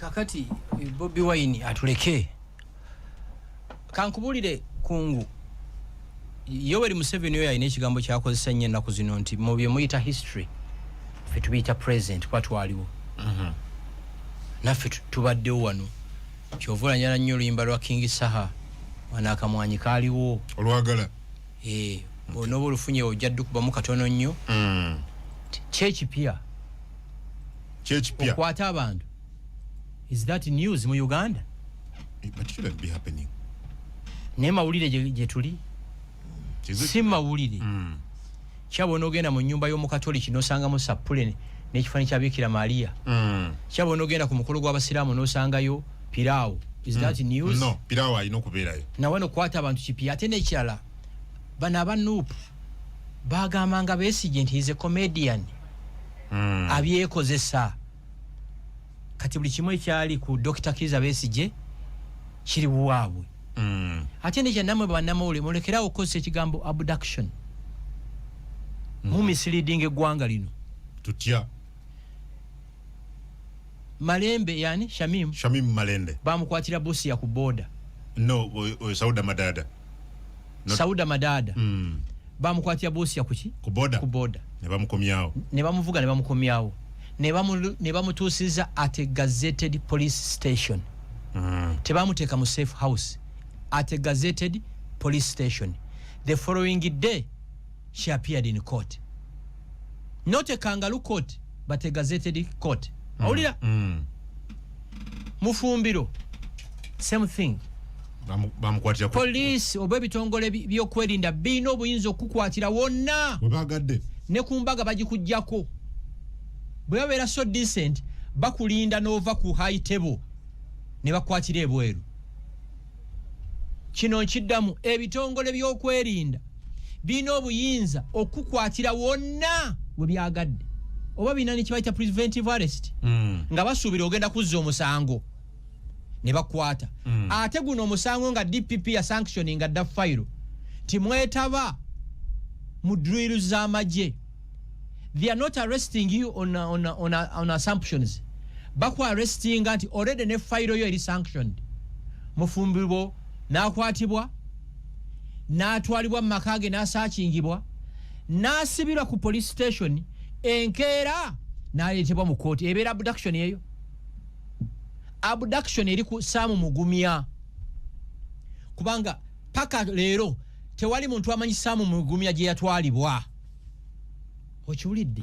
Kakati Bobi Wine atuleke. Kankubulire kungu, Yoweri Museveni oyo alina ekigambo kyakozesa nnyo ennaku zino nti mu bye muyita history, ffe tubiyita present, kuba twaliwo. Naffe tubaddewo wano. Kyova olanyala nnyo oluyimba lwa King Saha, wano akamwanyi kaaliwo. Olwagala. Eh, onooba olufunye ojja ddukubamu katono nnyo. Kyekipya. Kyekipya. Okwata abantu, is that news mu Uganda? But it shouldn't be happening. Naye mawulire gye tuli? Si mawulire. Kyaba onoogenda mu nyumba y'omukatoliki n'osangamu sappule n'ekifaananyi kya Bikira Maria. Kyaba onoogenda ku mukolo gw'abasiraamu n'osangayo piraawo, is that news? No, piraawo alina okubeerayo. Nawe nokukwata abantu kipya. Ate n'ekirala, bano aba NUP bagambanga Besigye nti is a comedian, abyekozesa. Kati buli kimu ekyali ku Dr Kiza Besigye kiri waabwe. Ate nekya nammwe bannamawulire, mulekerawo okukozesa ekigambo abduction. Mu misleading eggwanga lino. Tutya? Malembe, yani Shamim. Shamim Malende. Bamukwatira Busia ku border. No, oyo Sauda Madada. Sauda Madada. Bamukwatira Busia kuki? Ku border. Ku border. Ne bamukomyawo. Ne bamuvuga ne bamukomyawo, ne bamutuusiza at a gazetted police station. Tebamuteeka mu safe house, at a gazetted police station. The following day she appeared in court, not a kangaroo court but a gazetted court. Awulira? Mufumbiro, same thing. Bamukwatira Poliisi oba ebitongole byokwerinda birina obuyinza okukukwatira wonna webagadde. Ne ku mbaga bagikugjako. Bwe babeera so decent, bakulinda n'ova ku high table ne bakwatira ebweru. Kino nkiddamu, ebitongole by'okwerinda birina obuyinza okukwatira wonna we byagadde, oba birina nekibayita preventive arrest, nga basuubira ogenda kuzza omusango ne bakwata. Ate guno omusango nga DPP ya sanctioning dda fayiro nti mwetaba mu drill z'amagye. They are not arresting you on assumptions. Baku arrestinga nti already ne fayiro yo eri sanctioned. Mufumbiro n'akwatibwa, n'atwalibwa mu maka ge, n'asaakingibwa, n'asibirwa ku police station. Enkeera n'aleetebwa mu kooti. Ebeera abduction eyo? Abduction eri ku Saamu Mugumya, kubanga paka leero tewali muntu amanyi Saamu Mugumya gye yatwalibwa. Okiwulidde?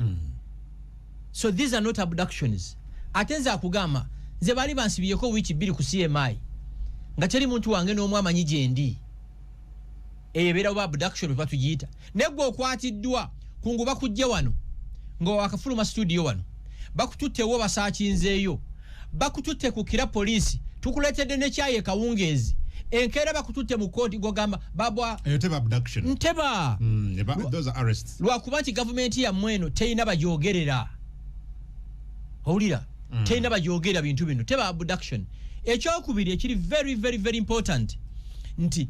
So these are not abductions. Ate nze akugamba, nze baali bansibyeko wiiki 2 ku CMI nga teri muntu wange n'omu amanyi gye ndi. Eyo ebeera oba abduction bwe batugiyita. Naye gwe okwatiddwa kungu, bakujje wano nga wakafuluma studio wano, bakututtewo, basaakinzeeyo, bakututte ku Kira poliisi, tukuleetedde nekyayi ekawungeezi, enkeera bakututte mu kooti, gogamba babwa. Eyo teba abduction. Nteba. Those are arrests. Lwakuba nti gavumenti yammwe eno terina bagyogerera. Owulira? Terina bagyogerera bintu bino. Teba abduction. Ekyokubiri ekiri very very very important nti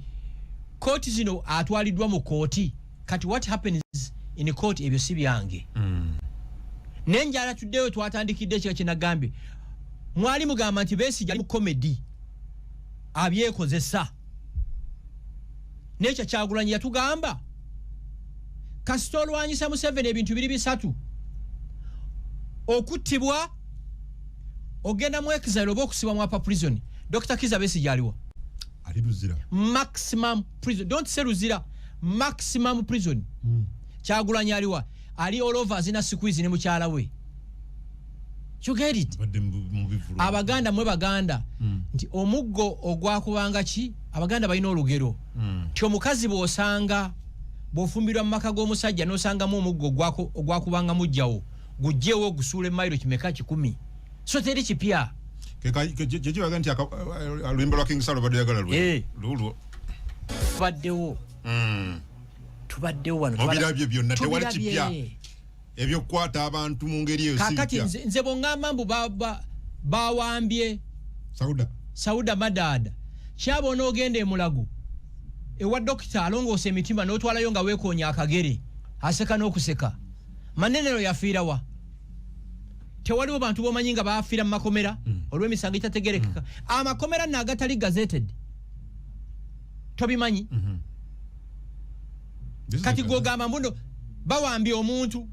kooti zino, atwaliddwa mu kooti. Kati what happens in court, ebyo si byange. Naye njala tuddeyo twatandikidde ekika kyenagambye. Mwali mugamba nti Besigye ali mu comedy, abyekozesa. Nekyo Kyagulanyi yatugamba, kasita olwanyisa Museveni, ebintu biri bisatu: okuttibwa, ogenda mu exile, oba okusibwa mu upper prison. Dr Kiza Besigye aliwa? Ali Luzira. Maximum prison. Don't say Luzira, maximum prison. Kyagulanyi aliwa? Ali all over, azina squeeze ne mukyala we. You get it? Badde mu bivulu. Abaganda, mwe baganda, nti omuggo ogwakubanga ki, abaganda balina olugero nti omukazi bw'osanga, bw'ofumbirwa mu maka g'omusajja n'osangamu omuggo ogwakubanga mujjawo, gugjewo ogusuula emayiro kimeka? 100. So teri kipya. Kyekibaga nti oluyimba lwa King Saha badde yagala lwe lulwo. Tubaddewo. Tubaddewo wano. Mubirabye byonna, tewali Tubirabye. kipya. Ebyokukwata abantu mu ngeri eyo si Kakati bipya. nze bwongamba mbu bawambye Sauda. Sauda Madaada, kyaba onoogenda emulago ewa dokita alongoosa emitima n'otwalayo nga weekoonya akagere, aseka n'okuseka. Manenero yafiirawa? Tewaliwo bantu bomanyi nga bafiira mu makomera olw'emisango egitategerekeka? Amakomera naagatali gazetted tobimanyi? This is Kati gwogamba mbuno bawambye omuntu,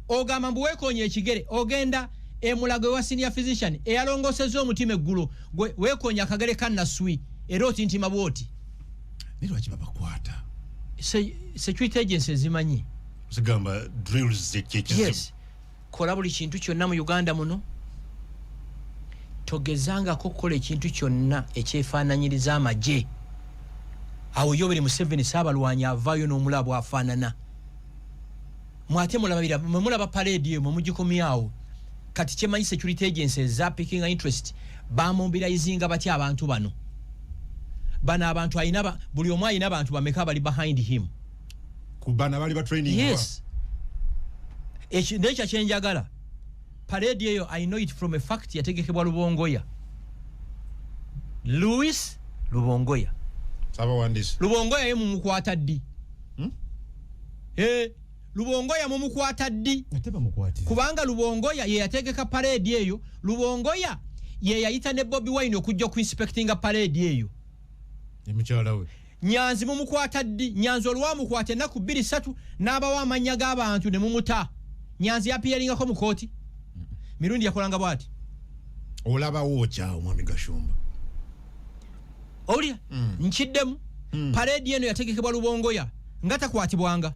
ogamba mbu weekonya ekigere, ogenda emulago ewa senior physician eyalongosezza omutima eggulo, gwe weekonya akagere ka naswi era otintima bwoti. Naye lwaki babakwata? Security agency ezimanyi. Zigamba drills kyekizibu. Yes, kola buli kintu kyonna mu Uganda muno, togezangako okukola ekintu kyonna ekyefaananyiriza amagye. Awo Yoweri Museveni saabalwanyi avaayo n'omulabo afaanana mwate mulababira mwe mulaba parade eyo mwe mugikomyawo. Kati kyemanyi, security agency eza picking interest, bamobilizinga batya abantu bano? Bano abantu ayina buli omu ayina abantu bameka abali behind him? Ku bana bali ba training. Yes. Ekyo nekyo kyenjagala. Parade eyo, I know it from a fact, yategekebwa Lubongoya, Louis Lubongoya. Sabawandiisi. Lubongoya ye mumukwata ddi? Hmm? Eh, Lubongoya mumukwata ddi? Ate bamukwatira. Kubanga Lubongoya ye yategeka parade eyo. Lubongoya ye yayita ne Bobi Wine okujja okuinspectinga parade eyo. Mukyala we. Nyanzi mumukwata ddi? Nyanzi olwamukwata ennaku bbiri ssatu n'abawa amannya g'abantu ne mumuta. Nyanzi yapiyeringako mu kooti? Mirundi yakolanga bw'ati. Olabawo okyawo, mwami Gashumba? Owulira? Nkiddemu. Parade eno yategekebwa Lubongoya nga takwatibwanga.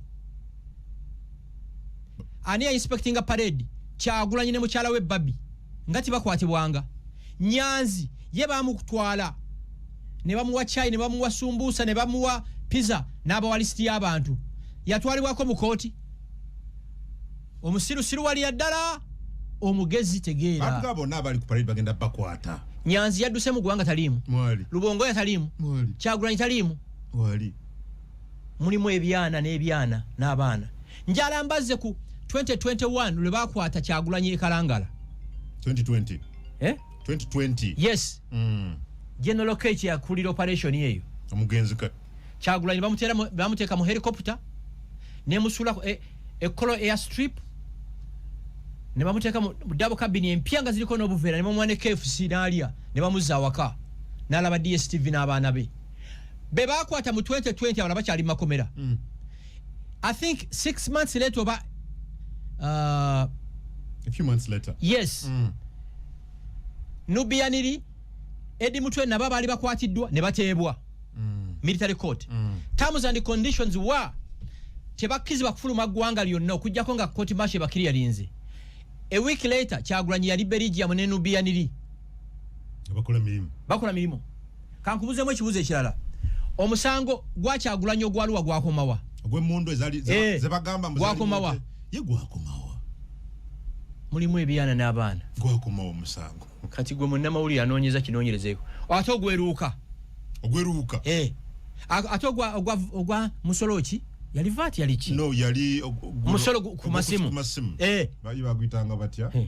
Ani yainspectinga parade? Kyagulanyi ne mukyala we Babi nga tibakwatibwanga. Nyanzi ye bamutwala ne bamuwa chai, ne bamuwa sumbusa, ne bamuwa pizza, n'abawa lisiti y'abantu. Yatwalibwako mu kooti? Omusirusiru walira ddala, omugezi tegeera. Batuga bonna abali ku parade bagenda bakwata. Nyanzi yadduse mu ggwanga, taliimu. Mwali. Lubongoya taliimu. Mwali. Kyagulanyi taliimu. Wali. Mulimu ebyana n'ebyana n'abaana. Njala mbazze ku 2021 lwe bakwata Kyagulanyi e Kalangala. 2020. Eh? 2020. Yes. General Kech yakulira operation eyo. Omugenzi ka Kyagulanyi bamuteeka mu helicopter nemusula e Kololo airstrip, ne bamuteeka mu double cabin empya nga ziriko n'obuveera, ne bamuwa ne KFC n'alya, ne bamuzza awaka n'alaba DSTV n'abaana be. Be bakwata mu 2020 abalala bakyali mu makomera. I think 6 months later oba A few months later. Yes. Nubian Li, Eddie Mutwe nabo baali bakwatiddwa ne bateebwa. Military court. Terms and conditions wa tebakkirizibwa kufuluma ggwanga lyonna okuggyako nga court martial ebakiriyalinze. A week later Kyagulanyi yali Belgium ne Nubian Li. Bakola mirimu. Bakola mirimu. Kankubuzemu ekibuzo ekirala. Omusango gwa Kyagulanyi ogwaluwa gwakomawa? Ogw'emmundu ezali Eh, zebagamba mbu zali gwakomawa? Ye gwakomawa? Mulimu ebyana n'abaana. Gwakomawa omusango? Kati gwe munnamawulire anoonyeza kinoonyerezeeko, ate ogweruuka? Ogweruuka. Eh. Ate ogwa musolo ki? Yali VAT, yali ki? No, yali Omusolo ku masimu. Ku masimu. Eh. Bayi baguyitanga batya? Eh.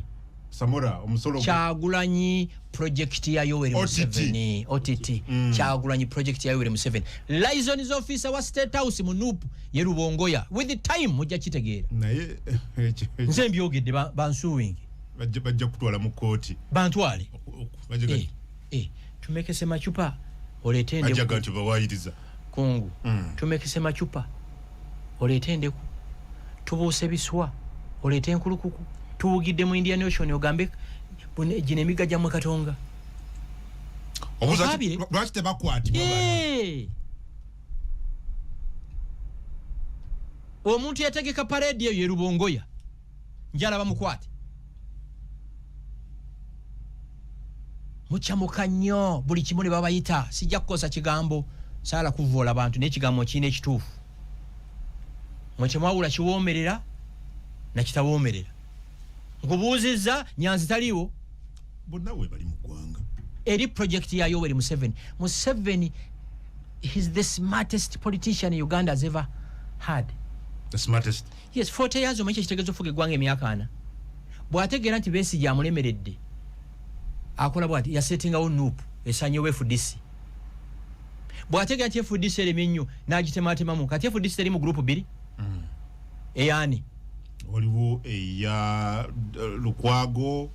Samora omusolo Kyagulanyi project ya Yoweri OTT. Museveni, OTT. Kyagulanyi project ya Yoweri Museveni. Liaisons officer wa State House mu NUP ye Lubongoya. With the time mujja kitegeera. Naye Nze mbyogedde, bansuwingi. Bajja kutwala mu kooti. Bantwale. Bajja Eh, eh, tumekese macupa oleete bajja endeku. nti bawayiriza. Kungu. Tumekese macupa oleete endeku, tubuuse biswa oleete enkulukuku, tuwugidde mu Indian Ocean, ogambe gino emigga gyammwe Katonga. Obuuza Okaabire. Lwaki tebakwatibwa bano? Eh. Omuntu yategeka parade eyo ye Lubongoya, njala bamukwate. Mukyamuka nnyo buli kimu ne babayita. Sijja kukozesa kigambo, saala kuvoola bantu, naye ekigambo kirina ekituufu. Mwe temwawula kiwoomerera nakitawoomerera. Nkubuuzizza, Nyanzi taliiwo? Bonna we bali mu ggwanga. Eri project ya Yoweri Museveni. Museveni, he's the smartest politician Uganda has ever had. The smartest. Yes, 40 years. Omanyi kyekitegeeza ofuga eggwanga emyaka 40? Bw'ategeera nti Besigye amulemeredde, akola bwati, yasetingawo NUP esanyewo FDC. Bw'ategeera nti FDC eremye nnyo, n'agitematemamu. Kati FDC teri mu group bbiri. Eyaani? Waliwo eya Lukwago,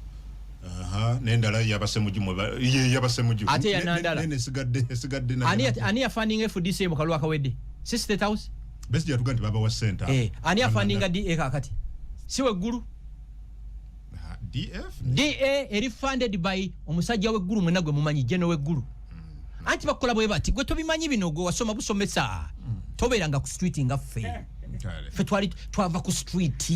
aha, n'endala yabasemuju, ye yabasemuju. Ate ya Nandala. Nene esigadde Ani ani yafundinga FDC mu kalulu akawedde? Si State House? Besigye yatuga nti babawa sente. Eh, ani yafundinga DA kakati? Si weggulu? Ah, DF. DA eri funded by omusajja w'eggulu, mwenna gwe mumanyi, General w'eggulu. Anti bakola bwe bati, gwe tobimanyi bino, gwe wasoma busomesa, tobeeranga ku street nga ffe. Kale. Ffe twali twava ku street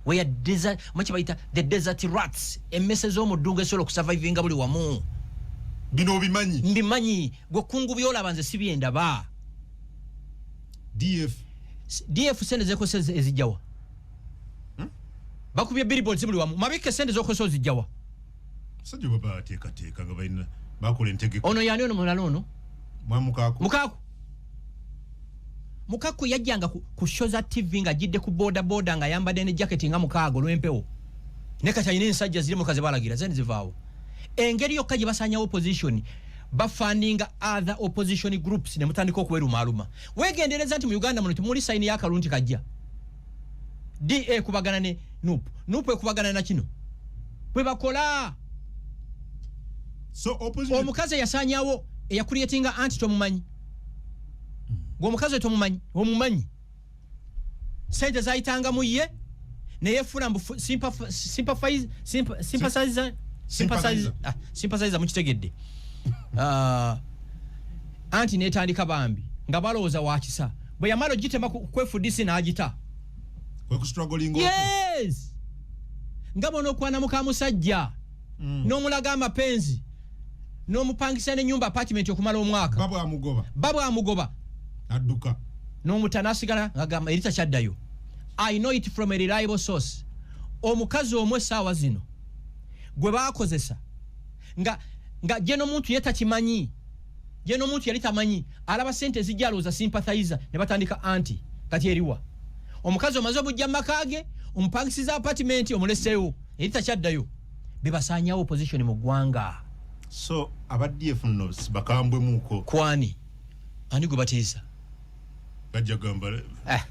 where desert, maki bayita the desert rats, emmese z'omu ddungu esobola okusurvivinga buli wamu. Bino obimanyi? Mbimanyi. Gwe kungu byolaba nze si byendaba. DF. DF sente zekosa ezijjawa? Bakubye billboards buli wamu, mabike sente zokosa ozijjawa? Sajja baba bateekateeka nga balina bakola entegeka. Ono yani ono mulala ono? Mwamukaako. Mukaku, Mukaku yajjanga ku show za TV ng'ajjidde ku boda boda ng'ayambadde ne jacket nga mukaaga olw'empewo, ne kati alina ensajja ziri mukazi balagira zene zivaawo. Engeri yokka gye basanyawo opposition, bafundinga other opposition groups ne mutandika okwerumaaluma. Weegendereza nti mu Uganda muno temuli sign y'akalulu nti kajja. DA ekubagana ne NUP, NUP ekubagana na kino, bwe bakola. So opposition. Omukazi eyasanyawo, eyacreatinga anti tomumanyi gwe, omukazi oyo tomumanyi, omumanyi, sente zayitanga mu ye neyefuna mbu sympathizer. Sympathizer. Ah, sympathizer, mukitegedde. Ah, anti netandika bambi nga balowooza wakisa, bwe yamala ogitema ku FDC n'agita. Kwe kustruggling. Yes, nga bona okwana muka musajja n'omulaga amapenzi n'omupangisa n'ennyumba, apartment, okumala omwaka. Babwe amugoba. Babwe amugoba. Adduka. N'omuta n'asigala ngagamba eri takyaddayo. I know it from a reliable source. Omukazi omu essaawa zino gwe baakozesa nga gye n'omuntu ye takimanyi, gye n'omuntu yali tamanyi, alaba sente ezijja alowooza sympathizer, ne batandika anti kati eriwa omukazi omaze obujja mu maka ge, omupangisiza apartment, omuleseewo eri takyaddayo. Bebasaanyawo opposition mu ggwanga. So aba DF nno bakambwemuuko. Kwani ani gwe batiisa? Bajja gamba. Ah,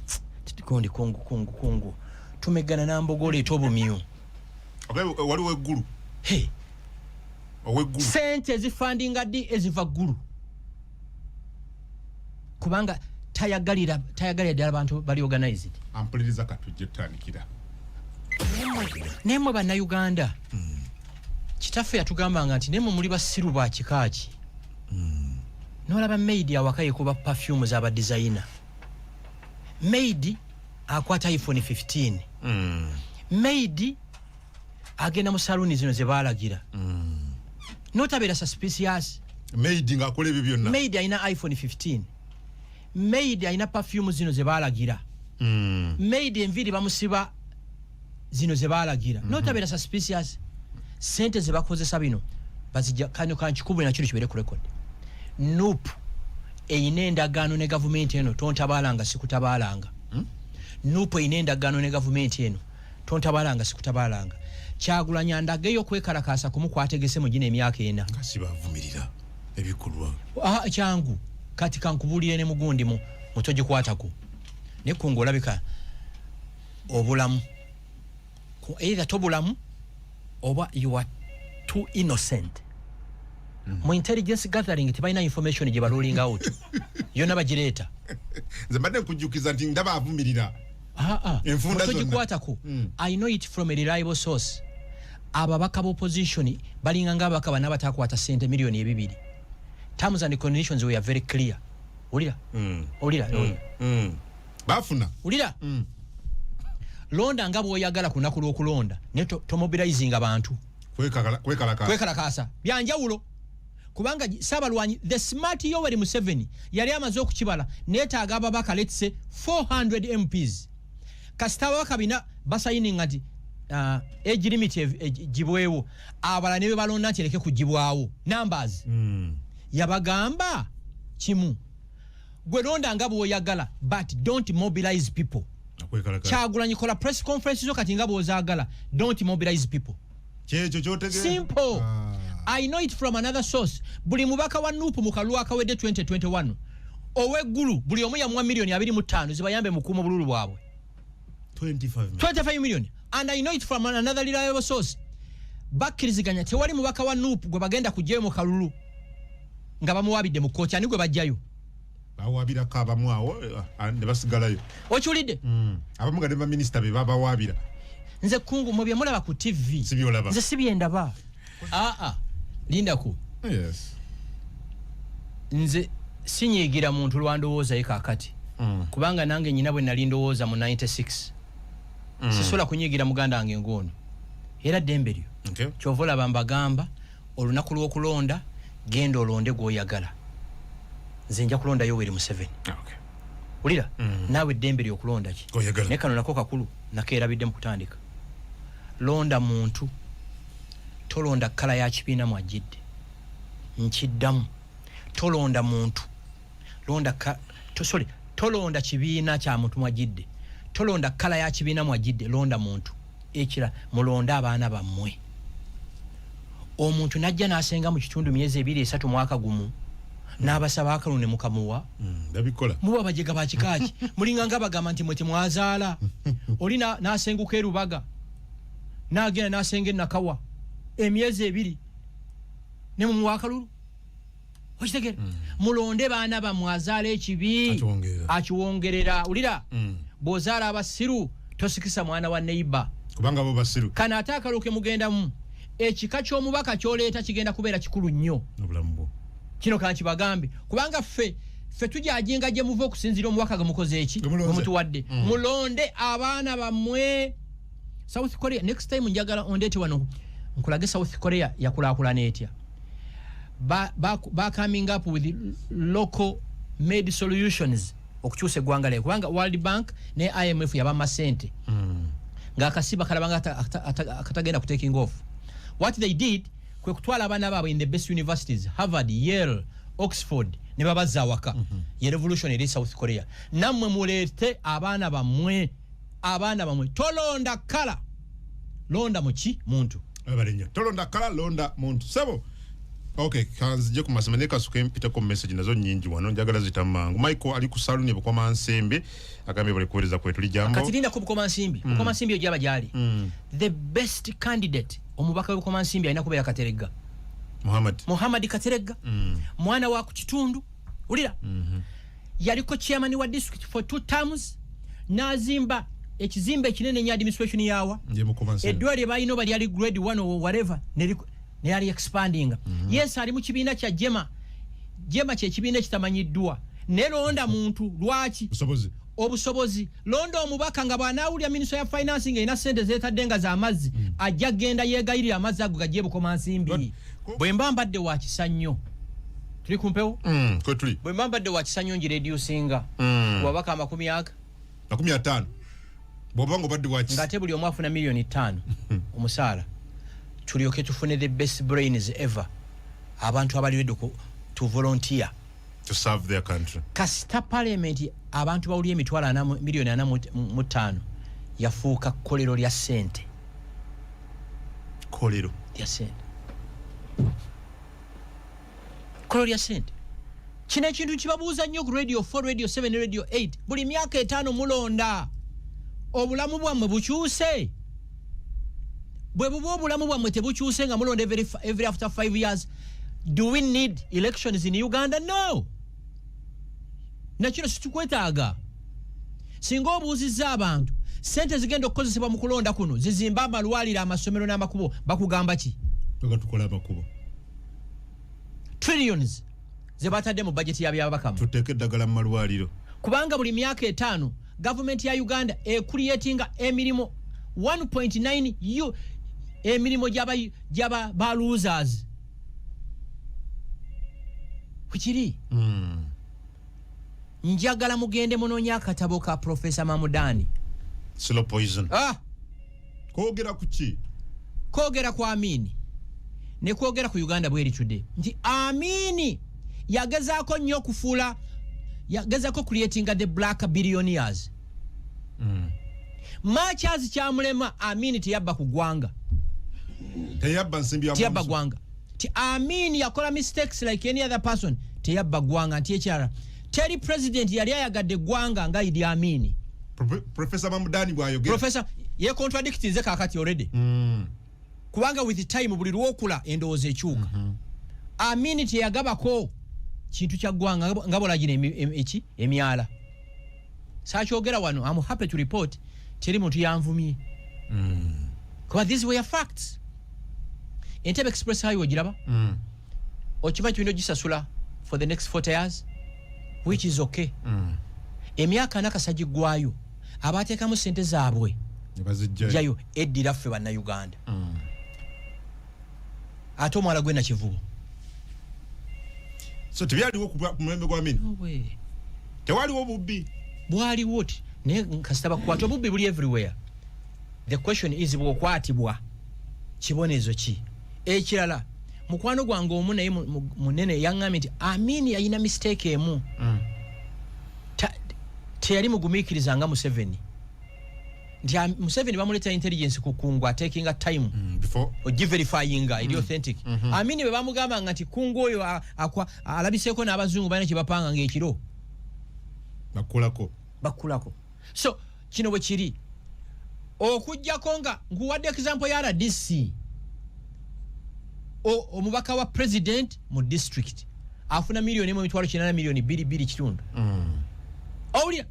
gundi kungu kungu kungu tumegana nambogo oleeta obumyu. Okay, waliwo eggulu. Hey, Oweggulu. Sente ezifundinga ddi eziva ggulu, kubanga tayagalira ddala bantu bali organized. Ampuliriza, katujje tutandikira. Naye bannayuganda, kitaffe yatugambanga nti nemwe muli basiru ba kikaaki. Nolaba maid awaka yekuba perfume z'aba designer, maid akwata iPhone 15, maid agenda mu saluni zino ze baalagira, notabeera suspicious. Maid ng'akola ebyo byonna. Maid alina iPhone 15, maid alina perfume zino ze baalagira, maid enviiri bamusiba zino ze baalagira, notabeera suspicious. Sente ze bakozesa bino bazijja kano kankikubwe nakino kibeere ku record. NUP eyina endagaano ne gavumenti eno, tontabaalanga sikutabaalanga. NUP eyina endagaano ne gavumenti eno, tontabaalanga sikutabaalanga. Kyagulanya ndageyo okwekalakaasa kumukwategese mu gino emyaka 4. Nga sibavumirira ebikolwa. Ah, kyangu, kati kankubuulire ne mugundi mu mutogikwatako naye kunga olabika obulamu. Either tobulamu oba you are too innocent. Mu intelligence gathering tebalina information gye baruling out, yonna bagireeta. Nze mbadde nkujjukiza nti ndaba avumirira. Ah, ah. Enfunda zonna. Mutogikwatako. I know it from a reliable source. Ababaka b'opposition balinga ngaababaka bana batakwata sente miliyoni 2. Terms and conditions were very clear. Wulira, wulira, wulira. Bafuna. Wulira. Londa nga bw'oyagala ku lunaku lw'okulonda, naye tomobilizinga bantu. Kwekalakaasa. Kwekalakaasa byanjawulo, kubanga saabalwanyi the smart Yoweri Museveni yali amaze okukibala, neetaaga ababaka, let's say 400 MPs. Kasita ababaka bina basayininga nti age limit gibwewo, abalala ne bebalonda nti ereke kugibwawo, numbers. Yabagamba kimu, gwe londa nga bw'oyagala, but don't mobilize people. Okwekalakaasa. Kyagulanyi, kola press conference zo kati nga bw'ozaagala, don't mobilize people. Kyekyo kyotegeera. Simple. Ah. I know it from another source. Buli mubaka wa NUP mu kalulu akawedde 2021 ow'eggulu, buli omu yamuwa miliyoni 25 zibayambe mukuuma obululu bwabwe. 25 million. 25 million, and I know it from another reliable source. Bakkiriziganya, tewali mubaka wa NUP gwe bagenda kugyayo mu kalulu nga bamuwabidde mu kkooti. Ani gwe bajjayo? Bawabirako abamu awo ne basigalayo. Okiwulidde? Abamu nga ne baminisita be babawabira. Nze kungu mwe byemulaba ku TV Sibyolaba. nze sibyendaba. Aa, lindako. Yes. Nze sinyiigira muntu lwandowooza ye kaakati, kubanga nange nyina bwe nali ndowooza mu 96. Sisobola kunyiigira muganda wange ng'ono, era ddembe lyo. Kyova olaba mbagamba, olunaku lw'okulonda genda olonde gw'oyagala. Nze nja kulonda Yoweri Museveni. Wulira, naawe eddembe lyokulonda ki Gw'oyagala. Naye kano nako kakulu, nakeerabidde mu kutandika. Londa muntu, tolonda colour ya kibiina mwajjidde. Nkiddamu, tolonda muntu, londa sorry, tolonda kibiina kya muntu mwajjidde, tolonda colour ya kibiina mwajjidde, londa muntu. Ekira, mulonde abaana bammwe. Omuntu najja n'asenga mu kitundu myezi 2, 3, mwaka gumu, n'abasaba akalulu ne mukamuwa. Babikola. Muba bajega bakikaaki? Mulinga nga bagamba nti mwe temwazaala. Oli n'asenguka erubaga, n'agenda n'asenga enakawa emyezi 2, ne mumuwa akalulu. Okitegera? Mulonde baana bammwe, azaala ekibi Akiwongerera. Akiwongerera. Wulira, bw'ozaala abasiru tosikisa mwana wa neighbour, kubanga bo basiru. Kano ate akalulu ke mugendamu, ekika ky'omubaka ky'oleeta kigenda kubeera kikulu nnyo. Obulamu bwo. Kino kankibagambe, kubanga ffe tujajinga gye muva okusinziira omubaka ge mukoze eki Gwe mulonze. gwe mutuwadde. Mulonde abaana bammwe. South Korea, next time njagala ondeete wano nkulage South Korea yakulaakulana etya. Ba coming up with local made solutions okukyusa eggwanga lyayo, kubanga World Bank ne IMF yabamma sente ng'akasiba kalaba nga akatagenda ku taking off. What they did kwe kutwala abaana baabwe in the best universities, Harvard, Yale, Oxford, ne babazza awaka. Ye revolution eri South Korea. Nammwe muleete abaana bammwe, abaana bammwe. Tolonda colour, londa muki? Muntu. Webale nnyo. Tolonda colour, londa muntu, sebo. Okay, kanzije ku masema naye kasuke mpiteko message, nazo nyingi wano, njagala zita mangu. Michael ali ku saluni e Bukoma Nsembe, agambye bali kuweereza kwetuli jambo. Kati linda ku Bukomansimbi. Bukomansimbi ogyaba gyali the best candidate, omubaka we Bukomansimbi alina kubeera Kateregga. Muhammad. Muhammad Kateregga, mwana wa ku kitundu. Wulira, yaliko chairman wa district for two terms, n'azimba ekizimbe ekinene nnyo, administration yawa Nje Bukoma Nsembe. Eddwaliro balina oba lyali grade 1 or whatever, neyali expandinga. Yes, ali mu kibiina kya JEEMA. JEEMA kyekibiina ekitamanyiddwa, ne londa muntu. Lwaki? Busobozi. Obusobozi. Londa omubaka nga bw'anaawulira minisita ya finance ng'erina sente zeetadde nga z'amazzi, ajja genda yeegayirira amazzi ago gajje Bukomansimbi. Bwe mba mbadde wa kisa nnyo, tuli ku mpewo? Kwetuli. Bwe mba mbadde wa kisa nnyo, ngireducinga ku babaka amakumi aga 50, bw'oba nga obadde wakisa. Ng'ate buli omu afuna miliyoni 5 omusaala, tulyoke tufune the best brains ever, abantu abali ready to volunteer to serve their country. Kasita parliament abantu bawulira emitwalo miliyoni 45, yafuuka kkolero lya ssente. Kolero. Lya ssente, kkolero lya ssente. Kino ekintu kibabuuza nnyo ku Radio 4, Radio 7 ne Radio 8. Buli myaka 5 mulonda, obulamu bwammwe bukyuse? Bwe buba obulamu bwammwe tebukyuse nga mulonda every after 5 years, do we need elections in Uganda? No, nakino situkwetaaga. Singa obuuzizza abantu, sente zigenda okukozesebwa mu kulonda kuno zizimba amalwaliro, amasomero n'amakubo, bakugamba ki? Nga tukola amakubo. Trillions ze batadde mu bajeti ya byabakama. Tuteeke eddagala mu malwaliro. Kubanga buli myaka 5 gavumenti ya Uganda ecreatinga emirimu 1.9 u emirimu gyaba ba losers kukiri. Njagala mugende munoonye akatabo ka Profesa Mamudani. Slow poison. Ah! Kwogera ku ki? Kwogera ku Amini ne kwogera ku Uganda bweri today, nti Amini yagezaako nnyo okufuula, yagezaako creatinga the black billionaires. Much as kyamulema, Amini teyabba ku ggwanga. Teyabba nsimbi ya Teyabba muntu. ggwanga. Ti Amini yakola mistakes like any other person, teyabba ggwanga. Nti ekyala, teri president yali ayagadde eggwanga nga Idi Amini. Professor Mamdani bw'ayogera. Professor ye contradictinze kakati already. Kubanga with time buli lwokula endowooza ekyuka. Amini teyagabako kintu kya ggwanga nga bwolagira eki emyala. Sakyogera wano, am happy to report teri muntu yanvumye, kuba these were facts. Entebe Express Highway ogiraba? Okimanyi tulina ogisasula for the next 40 years, which is okay. Emyaka 40 kasagigwayo, abateekamu sente zaabwe Ne bazijjayo. Jayo eddira ffe Bannayuganda. Ate omwala gwe Nakivubo? So tebyaliwo ku mulembe gwa Amini? Tewaliwo obubbi? Bwaliwo ti, naye kasita bakukwata, obubbi buli everywhere. The question is, bw'okwatibwa kibonezo ki? Ekirala, mukwano gwange omu naye munene yaŋŋambye nti Amini yalina mistake emu. Teyali mugumiikiriza nga Museveni, nti Museveni bamuleetera intelligence ku Kungu, atakinga time Before ogiverifyinga eri authentic. Amini bwe bamugambanga nti Kungu oyo alabiseeko n'abazungu, balina kyebapanga ngaekiro bakulako. Bakulako. So kino bwe kiri, okugjako nga nkuwadde example ya RDC, omubaka wa president mu district afuna 1,800,000, miliyoni 2.5 kitundu. Owulira?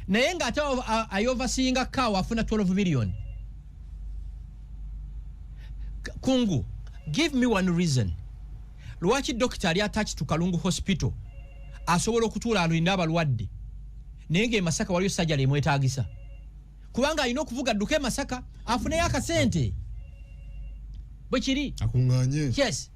Naye ng'ate ayoverseeinga kawo afuna 12 million. Kungu, give me one reason lwaki dokita ali attached to Kalungu Hospital asobola okutuula alina abalwadde, naye nga e Masaka waliyo sajjala emwetagisa, kubanga alina okuvuga dduka e Masaka afuneyo akasente. Bwe kiri. Akuŋŋaanye. Yes,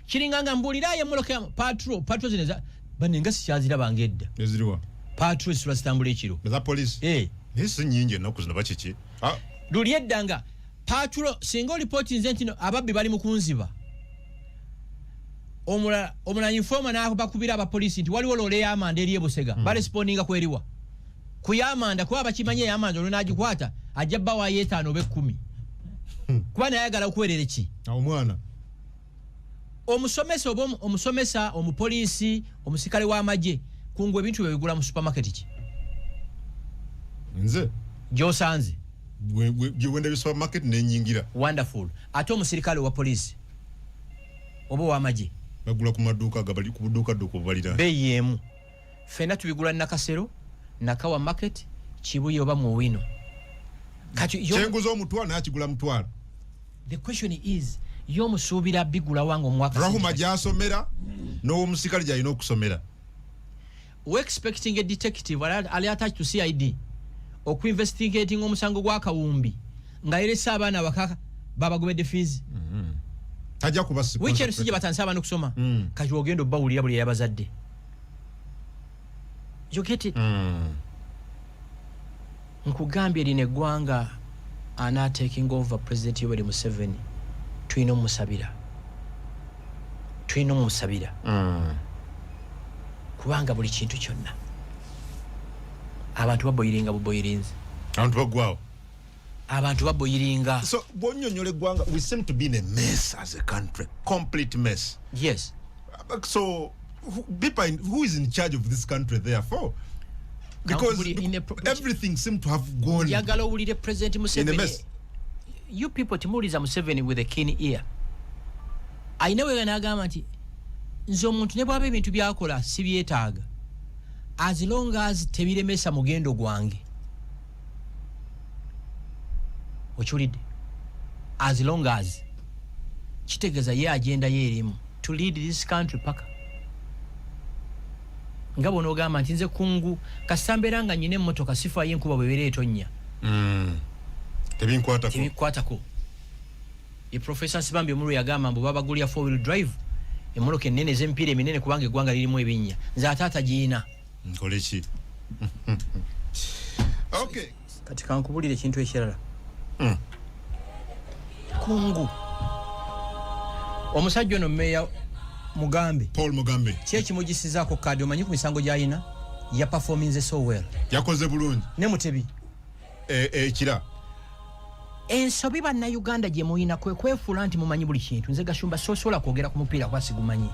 kiringa nga mbuulirayo emmotoka patrol. Patrol zino banne nga sikyazirabanga edda. Eziriwa? Patrol zisula zitambula ekiro. Eza poliisi? Eh. Naye si nnyingi ennaku zino, bakiki? Ah, luli edda nga patrol singa olipooti nze nti no ababbi bali mu kunziba, omulala omulala informer n'abakubira abapoliisi nti waliwo loole y'amanda eri ebusega, barespondinga kweriwa ku y'amanda, kuba bakimanyi ey'amanda olwo n'agikwata ajja bbawayo 5 oba 10, kuba naye ayagala okuweerera ki? Omwana. Omusomesa oba omusomesa, omupoliisi, omusikale w'amagye, kungu ebintu bye bigula mu supermarket ki? Nze? Gy'osanze. Gyewenda bi supermarket nenyingira. Wonderful. Ate omusirikale wa poliisi oba ow'amagye? Bagula ku maduuka agabali ku buduuka dduuka obubalira. Beeyi emu, ffenna tubigula Nakasero, Nakawa Market, Kibuye oba Muwino. Kati kyenguza omutwalo naye akigula mutwalo. The question is, ye omusuubira bigula wange omwaka? Rahuma gyasomera n'owomusikale gyalina okusomera. We expecting a detective ali attached to CID okuinvestigating omusango gwa Kawumbi nga yerese abaana waka babagobedde fees. Tajja kuba wiiki eno si gye batandise abaana okusoma? Kati ogenda obbawulira buli eyabazadde. You get it? Nkugambye, lino eggwanga ana taking over President Yoweri Museveni, tulina omusabira, tulina omusabira, kubanga buli kintu kyonna abantu baboyiringa buboyirinzi. Abantu baggwawo. Abantu baboyiringa. So bwonyonyola eggwanga, we seem to be in a mess as a country, complete mess. Yes. So who is in charge of this country therefore, because everything seemed to have gone Njagala owulire President in a Museveni. mess. You people timuwuliza Museveni with a keen ear. Ayina wega n'agamba nti nze omuntu ne bwaba ebintu byakola sibyetaaga, as long as tebiremesa mugendo gwange. Okiwulidde? As long as, kitegeeza ye agenda ye erimu to lead this country paka nga bw'onoogamba nti nze kungu kasita mbeera nga nyina emmotoka, sifaayo enkuba bwebeera etonnya. Tebinkwatako. Tebikwatako. Ye Profesa Nsibambi omulwe yagamba mbu babagulya four wheel drive, emmotoka ennene ez'emipiira eminene, kubanga eggwanga lirimu ebinnya, nze ate atagiina Nkole ki? Okay. Kati kankubulire ekintu ekirala. Kungu, omusajja ono meeya Mugambe, Paul Mugambe. Ki ekimugisizaako kaadi? Omanyi ku misango gy'alina ya performinze so well. Yakoze bulungi. Ne Mutebi. Ekira. Ensobi Bannayuganda gye muyina kwe kwefuula nti mumanyi buli kintu. Nze Gashumba sosobola kwogera ku mupiira kuba sigumanyi.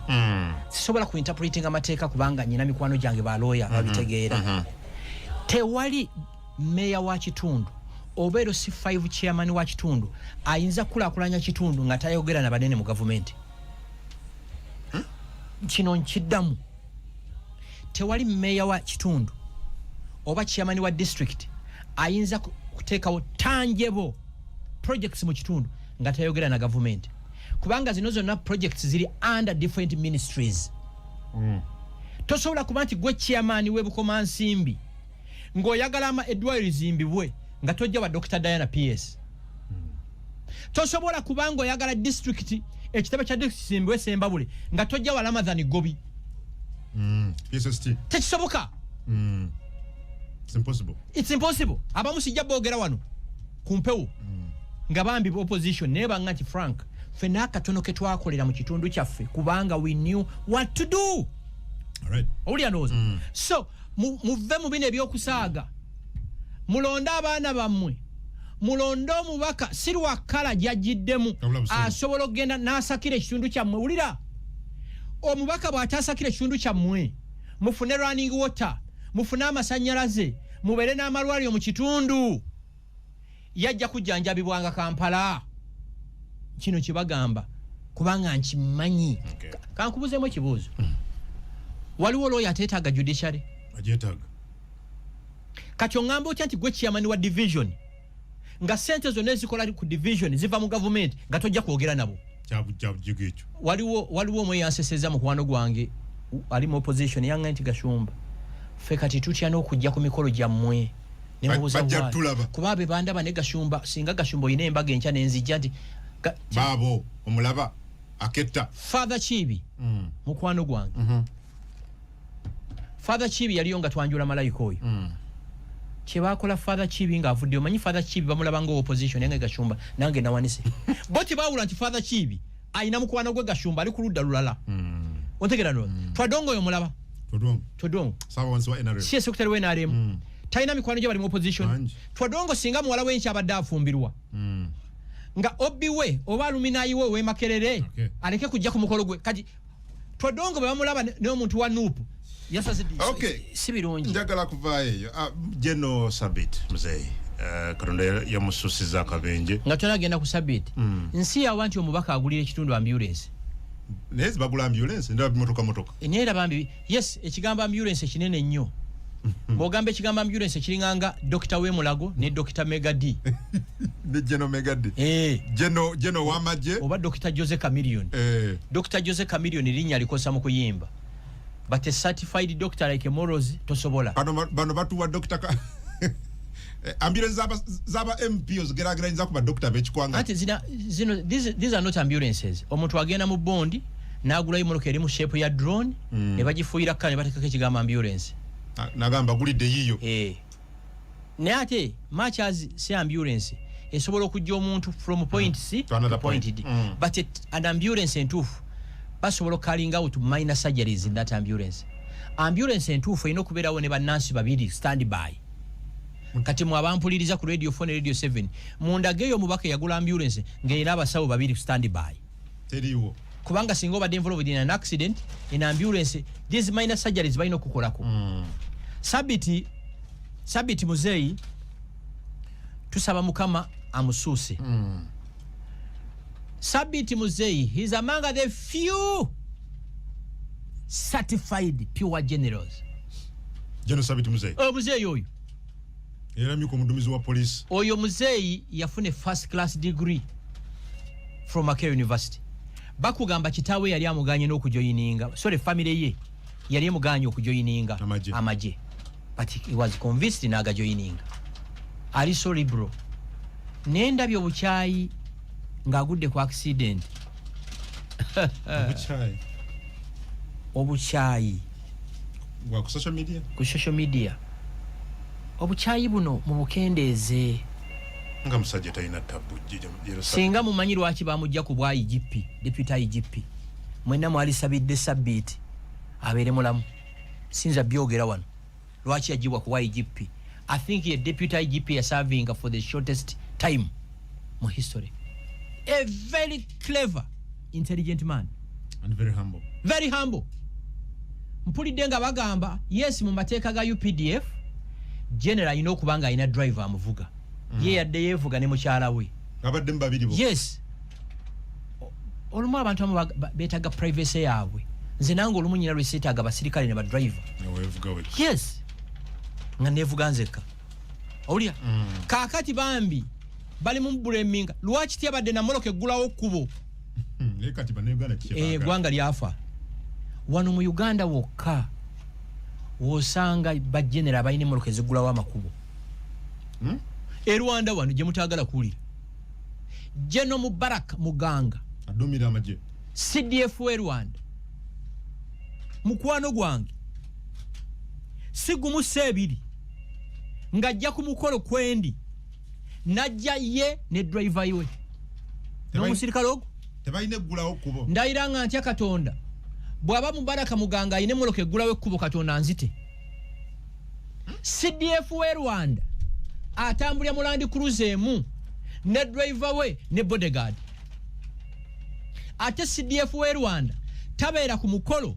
Sisobola ku interpreting amateeka kubanga nyina mikwano gyange balooya babitegeera. Tewali Meya wa kitundu oba LC5 chairman wa kitundu ayinza kukulaakulanya kitundu nga tayogera na banene mu gavumenti. Kino nkiddamu, tewali meya wa kitundu oba chairman wa district ayinza kuteekawo tangible projects mu kitundu nga tayogera na gavumenti, kubanga zino zonna projects ziri under different ministries. Tosobola kuba nti gwe chairman w'ebukomansimbi ng'oyagala eddwaliro lizimbibwe nga tojja wa Dr Diana PS. Tosobola kuba ng'oyagala district, ekitebe kya district kizimbibwe Sembabule nga tojja wa Ramadhan Gobi. PSST. Tekisoboka. It's impossible. It's impossible. Abamu sijja boogera wano ku mpewo nga bambi opposition, naye banga nti Frank, ffenna akatono ke twakolera mu kitundu kyaffe kubanga we knew what to do. All right. Owulira ndowooza? So muve mu bino ebyokusaaga, mulonde abaana bammwe, mulonde omubaka si lwakkala gyajjiddemu. Wabula busungu. Asobola okugenda n'asakira ekitundu kyammwe. Wulira, omubaka bw'atasakira ekitundu kyammwe, mufune running water, mufune amasannyalaze, mubeere n'amalwaliro mu kitundu, yajja kujjanjabibwanga Kampala. Kino kyebagamba kubanga nkimanyi. Kankubuzeemu ekibuuzo. Waliwo looya ateetaaga judiciary? Agyetaaga. Kati oŋŋamba otya nti gwe chairman wa division, nga sente zonna ezikola ku division ziva mu gavumenti, nga tojja kwogera nabo? Kyabujigo ekyo. Waliwo omwe yanseseza, mukwano gwange ali mu opposition, yaŋŋamba nti, "Gashumba, ffe kati tutya n'okujja ku mikolo gyammwe." Nemubuuza Bajja why. tulaba. Kuba be bandaba ne Gashumba, singa Gashumba oyina embaga enkya nenzijja nti Baabo omulaba aketta. Father Kiibi, mukwano gwange. Father Kiibi yaliyo nga twanjula malayika oyo. Kyebakola Father Kiibi ng'avudde, omanyi Father Kiibi bamulaba nga opposition, yange Gashumba nange nawanise bo tebawula nti Father Kiibi ayina mukwano gwe Gashumba ali ku ludda lulala. Ontegera no Twadongo oyo mulaba? Todwong. Todongo. Saabawansi wa NRM. Si secretary wa NRM? Talina mikwano gye bali mu opposition? Bangi. Twadongo singa muwala we nkyabadde afumbirwa, nga obbi we oba alumni we ow'e Makerere aleke kujja ku mukolo gwe. Kati Twadongo bwe bamulaba n'omuntu wa NUP yasaze. Si birungi. Njagala kuvaayo eyo. Ah, General Sabit Muzeyi, Katonda yamususiza akabenje. Nga tonagenda ku Sabit, nsi yawa nti omubaka agulira ekitundu ambulance? Naye zibagula ambulance, ndaba bimotoka motoka. Naye era bambi, yes, ekigambo ambulance ekinene nnyo. Bw'ogamba ekigambo ambulance ekiringanga Dokita w'emulago ne Dokita Megadi. Ne General Megadi. General w'amagye. Oba Dokita Jose Chameleone. Dr Jose Chameleone linnya likosa mu kuyimba, but a certified doctor like Moros tosobola. Bano batuwa dokita ambulance zaba MP ozigerageranyiza ku badokita b'ekikwanga. Anti zino these are not ambulances. Omuntu agenda mu bondi n'agulayo emotoka eri mu shape ya drone, ne bagifuuyira kka ne bateekako ekigambo ambulance. Nagamba gulidde yiyo. Eh. Naye ate much as si ambulance esobola okujja omuntu from point C to another to point point. D, but an ambulance entuufu basobola carrying out minor surgeries in that ambulance. Ambulance entuufu erina okubeerawo ne bannansi babiri stand by. Kati mwe abampuliriza ku Radio 4 ne Radio 7, mundage eyo omubaka eyagula ambulance ng'erina abasawo babiri stand by. Teriiwo. Kubanga singa obadde involved in an accident in ambulance, these minor surgeries balina okukolako. Sabiti Muzeeyi tusaba Mukama amusuuse. Sabiti Muzeeyi, he's among the few certified pure generals. General Sabiti Muzeyi. Omuzeeyi oyo. Era myuka omudumizi wa poliisi. Oyo muzeeyi yafuna first class degree from Makerere University. Bakugamba kitaawe yali amuganye n'okujoyininga, sorry, family ye yali emuganye okujoyininga Amagye. amagye, but he was convinced n'agajoyininga. Ali sorry bro, naye ndabye obukyayi ng'agudde ku accident. Obukyayi? Obukyayi. Bwa ku social media? Ku social media. Obukyayi buno mubukendeeze. Nga musajja talina tabu. Singa mumanyi lwaki bamujja ku bwa IGP, deputy IGP, mwenna mwalisabidde Sabbiiti abeere mulamu. Sinza byogera wano lwaki yagibwa ku IGP. I think ye deputy IGP yaservinga for the shortest time mu history. A very clever, intelligent man. And very humble. Very humble. Mpulidde nga bagamba, yes, mu mateeka ga UPDF General alina okuba nga alina driver amuvuga. Ye yadde yeevuga ne mukyala we. Abadde mu babiri bo. Yes. Olumu abantu abamu beetaaga privacy yaabwe. Nze nange olumu nyina lwe seetaaga basirikale ne badriver. Weevuga we. Yes, nga nevuga nzekka, owulira? Kaakati bambi bali mu buleminga, lwaki tyabadde namoloka eggulawo kkubo? Naye kati Bannayuganda kyebaagala. Eggwanga lyafa. Wano mu Uganda wokka wosanga bagenera abalina emmotoka eziggulawo amakubo. E Rwanda wano gye mutaagala kuwulira, General Mubarak Muganga, Adumira amagye. CDF we Rwanda, mukwano gwange, si gumu si ebiri, ng'ajja ku mukolo kwendi, najja ye ne driver we n'omusirikale ogwo. Tebalina eggulawo kkubo. Ndayira nga ntya Katonda, bw'aba Mubaraka Muganga ayina emmotoka eggulawo ekkubo, Katonda nzite. CDF we Rwanda atambulira mu Land Cruiser emu ne driver we ne bodyguard. Ate CDF we Rwanda tabeera ku mukolo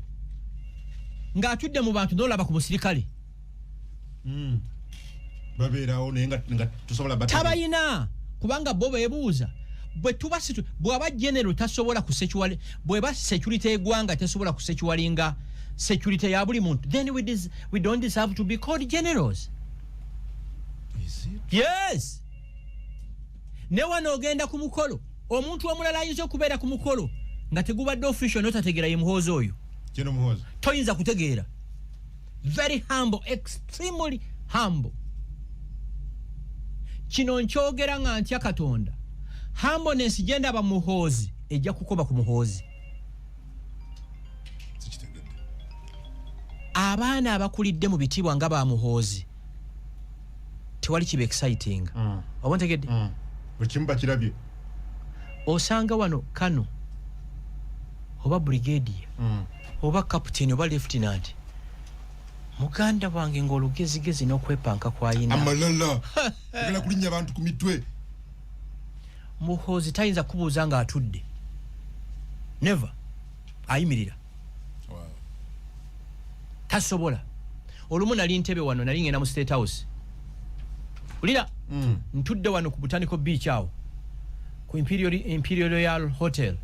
ng'atudde mu bantu n'olaba ku musirikale. Babeerawo naye nga tusobola Tabayina, kubanga bo beebuuza bwe tuba situ bw'aba general tasobola kusecuring, bweba security eggwanga tesobola kusecuringa security ya buli muntu, then we don't deserve to be called generals. Is it? Yes. Ne wano ogenda ku mukolo, omuntu omulala ayinza okubeera ku mukolo nga tegubadde official, notategeera ye Muhoozi oyo. Kino Muhoozi. Toyinza kutegeera. Very humble, extremely humble. Kino nkyogera nga ntya Katonda, humbleness gyendaba Muhoozi ejja kukoba ku Muhoozi. Sikitegedde. Abaana abakulidde mu bitiibwa nga ba Muhoozi, tewali kiba exciting. Oba ntegedde? Buli kimu bakirabye. Osanga wano kano oba brigadier oba captain oba lieutenant, muganda wange, ng'olugezigezi n'okwepanka kwayina. Amalala, agala kulinnya abantu ku mitwe. Muhoozi tayinza kubuuza ng'atudde, never. Ayimirira. Tasobola. Olumu nali Ntebe wano, nali ngenda mu State House, ulira, ntudde wano ku Botanical Beach awo ku Imperial Royal Hotel,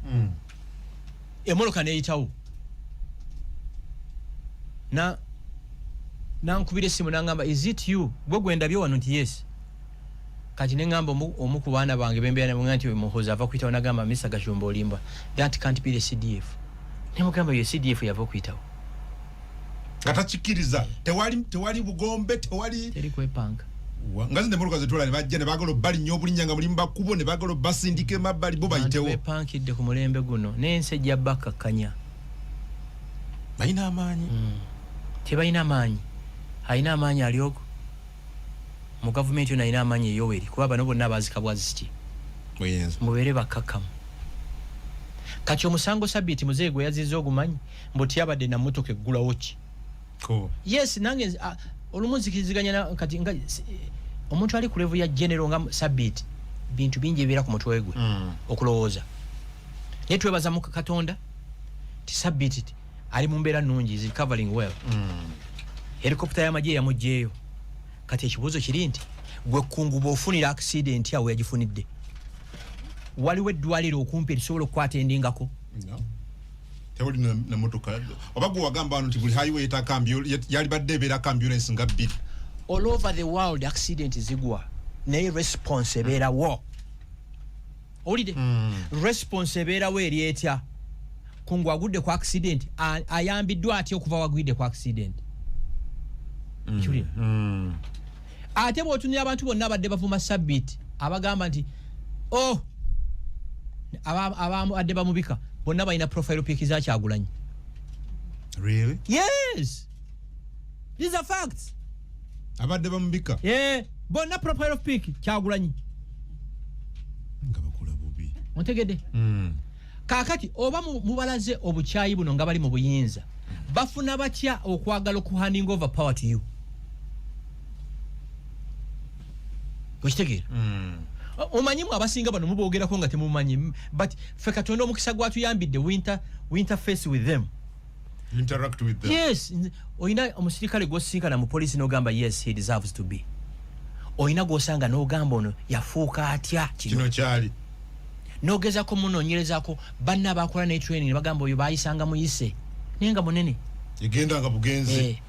emmotoka neyitawo na nankubira essimu, nangamba, "Is it you? Gwe gwendabye wano?" Nti, "Yes." Kati neŋŋamba omu ku baana bange bembeera nabo nti, "Muhoozi ava kuyitawo." Nagamba, "Mr Gashumba, olimba, that can't be the CDF." Nemugamba, "Ye CDF yava okuyitawo." Nga takikkiriza, tewali bugombe, tewali. Teri kwepanga. Nga zino emmotoka zetwala ne bajja ne baagala obbalinnya obulinnya nga mulimu bakubo, ne baagala obbasindika emabbali, bo Bantu bayitewo. bepankidde ku mulembe guno n'ensi ejja bakkakkanya. Balina amaanyi. Tebalina amaanyi. Alina amaanyi ali ogwo mu gavumenti yona, alina amaanyi eyoweri, kuba bano bonna baazika bwaziki. Buyinza. Mubeere bakkakkamu. Kati omusango Sabiiti muzeeyi gwe yazizza ogumanyi mbu tyabadde na mmotoka eggulawo ki? Ko. Yes, nange olumu nzikiriziganya kati nga omuntu ali ku level ya general nga Sabiiti, bintu bingi ebibeera ku mutwe gwe okulowooza. Naye twebaza mu Katonda ti Sabiiti ali mu mbeera nnungi, is recovering well. Helicopter y'amagye yamugjeeyo. Kati ekibuuzo kiri nti, gwe kungu bw'ofunira accident awo yagifunidde, waliwo eddwaliro okumpi erisobola okukwata endingako? No. Tewali na motoka. Oba gwe wagamba wano nti buli highway yetaka yalibadde ebeerako ambulance nga bbiri. All over the world accident zigwa, naye response ebeerawo. Owulidde? Response ebeerawo eri etya? Kungu agudde ku accident, ayambiddwa atya okuva wagwidde ku accident? Kiwulira? Ate bw'otunira abantu bonna abadde bavuma Sabiti, abagamba nti oh, abadde bamubika, bonna balina profile pic za Kyagulanyi. Really? Yes, these are facts. Abadde bamubika? Yeah, bonna profile pic Kyagulanyi. Nga bakola bubi. Ontegedde? Kaakati oba mubalaze obukyayi buno nga bali mu buyinza, bafuna batya okwagala okuhanding over power to you? Okitegeera? Omanyimu abasinga bano mubogerako nga temumanyi, but ffe Katonda omukisa gwatuyambidde, we interface with them. Interact with them. Yes, oyina omusirikale gwosinkana mu polisi n'ogamba, "Yes, he deserves to be." Oyina gwosanga n'ogamba, "Ono yafuuka atya kino?" Kino kyali. N'ogezako munoonyerezako banna abakola ne training ne bagamba, "Oyo bayisanga muyise," naye nga munene. Egenda nga bugenzi. Eh.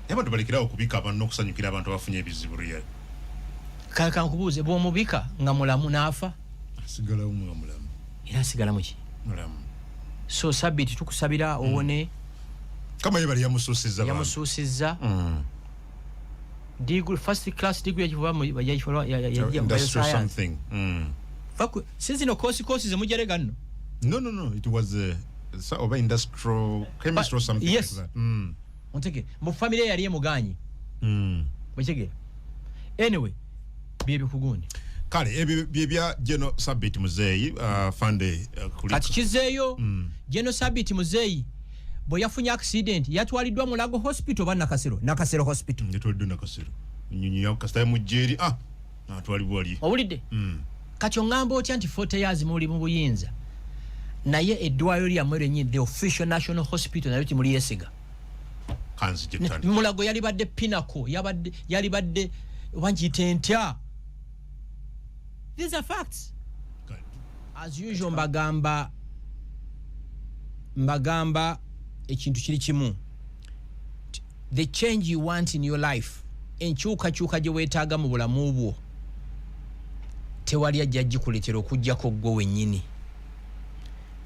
Naye abantu balekerawo okubika abantu n'okusanyukira abantu abafunye ebizibu real. Kankubuuze, bw'omubika nga mulamu n'afa? Asigalawo nga mulamu. Era asigala muki? Mulamu. So Sabiti, tukusabira owone. Kama ye bali yamusuusizza bantu. Yamusuusizza. Degree, first class degree yakivuba Industrial bioscience. something. Si zino course zemujerega nno. No, it was oba industrial chemistry or something Yes. like that. Ontegere, mu famire yali emuganyi. Okitegeera? Anyway, byebikugundi. Kale ebyo byebya General Sabit Muzeeyi, fande Kati kizeeyo. General Sabit Muzeeyi bwe yafunye accident, yatwaliddwa Mulago Hospital oba Nakasero? Nakasero Hospital. Yatwaliddwa Nakasero. Enyonyi kasita yamujja eri, ah, natwalibwa li. Owulidde? Kati oŋŋamba otya nti 40 years muli mu buyinza, naye eddwaliro lyammwe lyennyini, the official national hospital, nayo timuliyesiga? Kanzije tutandike. Mulago yalibadde pinnacle, yabadde yalibadde oba nkiyite ntya? These are facts. Kale. As usual, mbagamba ekintu kiri kimu. The change you want in your life, enkyukakyuka gye weetaaga mu bulamu bwo, tewali ajja gikuleetera okugjako ggwe wennyini.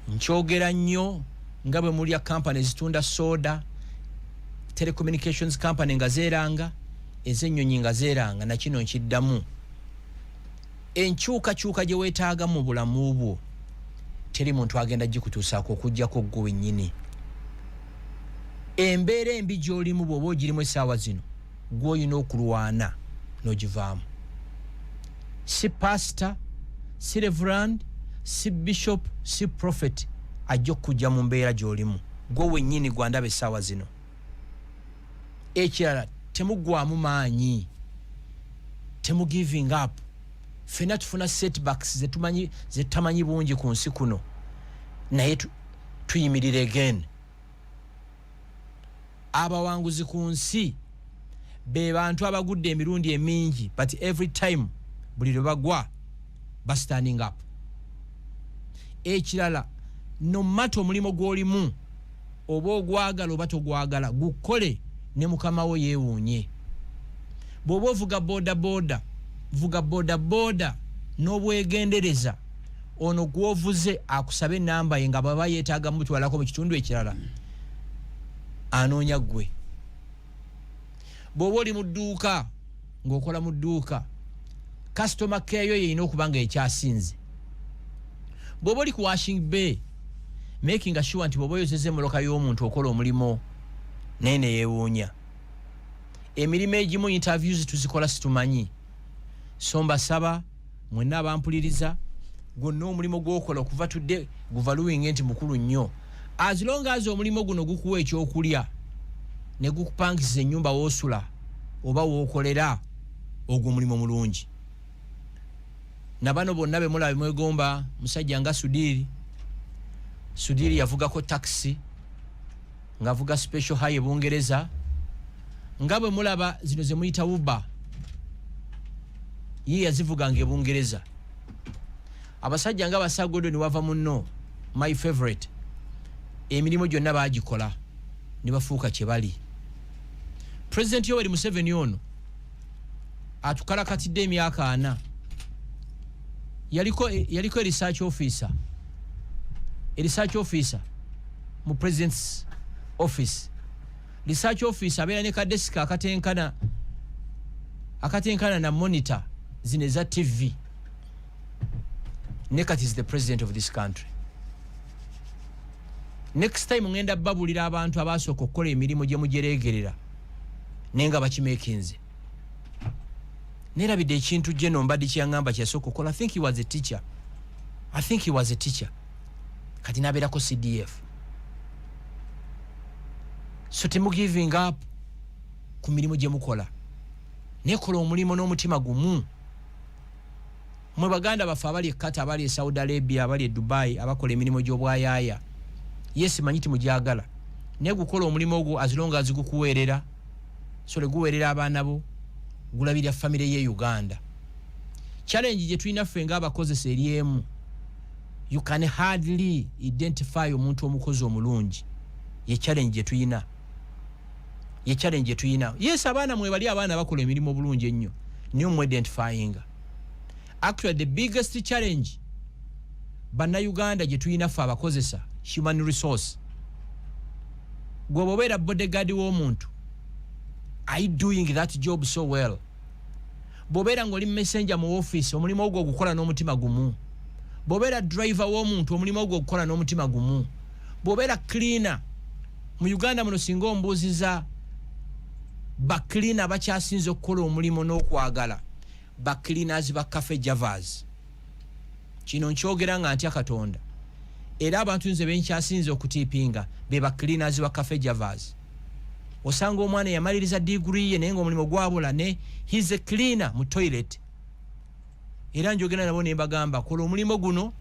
Nkyogera nnyo nga bwe mulya kampany ezitunda soda, telecommunications company nga zeeranga, ez'ennyonyi nga zeeranga, nakino nkiddamu: enkyukakyuka gye weetaaga mu bulamu bwo, teri muntu agenda gikutuusaako okugjako ggwe wennyini. Embeera embi gy'olimu, bw'oba ogirimu essaawa zino, gw'olina okulwana n'ogivaamu, si pastor, si reverend, si bishop, si prophet ajja okujja mu mbeera gy'olimu. Gwe wennyini gwandaba essaawa zino. Ekirala, temuggwamu maanyi, temu giving up. Ffenna tufuna setbacks zetumanyi zetutamanyi bungi ku nsi kuno, naye tuyimirira again. Abawanguzi ku nsi be bantu abagudde emirundi emingi, but every time, buli lwe bagwa, ba standing up. Ekirala, no matter omulimu gw'olimu, oba ogwagala oba togwagala, gukole ne mukama wo yeewuunye. Bw'oba ovuga boda boda, vuga boda boda n'obwegendereza. Ono gwovuze akusabe enamba ye, nga bwaba yeetaaga mutwalako mu kitundu ekirala, anoonya ggwe. Bw'oba oli mu dduuka, ng'okola mu dduuka, customer care yo yeyina okuba nga ekyasinze. Bw'oba oli ku washing bay, making sure nti bw'oba oyozeza emmotoka y'omuntu, okola omulimu naye neyeewuunya. Emirimu egimu interviews tuzikola situmanyi. So mbasaba mwenna abampuliriza, gwonna omulimu gwokola okuva tudde guvaluwinge nti mukulu nnyo, as long as omulimu guno gukuwa ekyokulya ne gukupangisiza ennyumba woosula oba wookolera, ogwo omulimu mulungi. Nabano bonna bemulaba mwegomba, musajja nga Sudhir. Sudhir yavugako taxi, ng'avuga special hire Bungereza, nga bwe mulaba zino ze muyita Uber, ye yazivuganga e Bungereza. Abasajja nga basagodo wava muno, my favorite, emirimu gyonna bagikola ne bafuuka kye bali. President Yoweri Museveni ono atukalakatidde emyaka 40, yaliko research officer, a research officer mu president's office. Research officer abeera ne kadesika akatenkana na monitor zino eza TV, ne kati is the president of this country. Next time ngenda babulira abantu abasooka okukola emirimu gye mujeregerera naye nga bakimekinze. Nerabidde ekintu gye mbadde kyeyaŋŋamba kyeyasooka okukola. I think he was a teacher. I think he was a teacher. Kati nabeerako CDF. So temu giving up ku mirimu gye mukola, nekola omulimu n'omutima gumu. Mwe baganda baffe abali e Qatar, abali e Saudi Arabia, abali e Dubai, abakola emirimu gy'obwayaaya, yes, manyi timugyagala, Naye gukola omulimu ogwo as long as gukuweerera, so guweerera abaana bo, gulabirira famire ye Uganda. Challenge gye tulina ffe ng'abakozesa eri emu: you can hardly identify omuntu omukozi omulungi. Ye challenge gye tulina, ye challenge gye tulina. Yes, abaana mwebali, abaana bakola emirimu obulungi ennyo, naye omuidentifyinga. Actually, the biggest challenge Bannayuganda gye tulina ffe abakozesa, human resource, gwe bw'obeera bodyguard w'omuntu, are you doing that job so well? Bw'obeera ng'oli messenger mu office, omulimu ogwo ogukola n'omutima gumu? Bw'obeera driver w'omuntu, omulimu ogwo ogukola n'omutima gumu? Bw'obeera cleaner mu Uganda muno, singa ombuuziza ba cleaner bakyasinze okukola omulimu n'okwagala, ba cleaners ba Cafe Javas. Kino nkyogera nga ntya Katonda. Era abantu nze benkyasinze okutiipinga be ba cleaners ba Cafe Javas. Osanga omwana yamaliriza diguri ye, naye nga omulimu gwabula, ne he's a cleaner mu toilet. Era njogera nabo ne mbagamba, kola omulimu guno,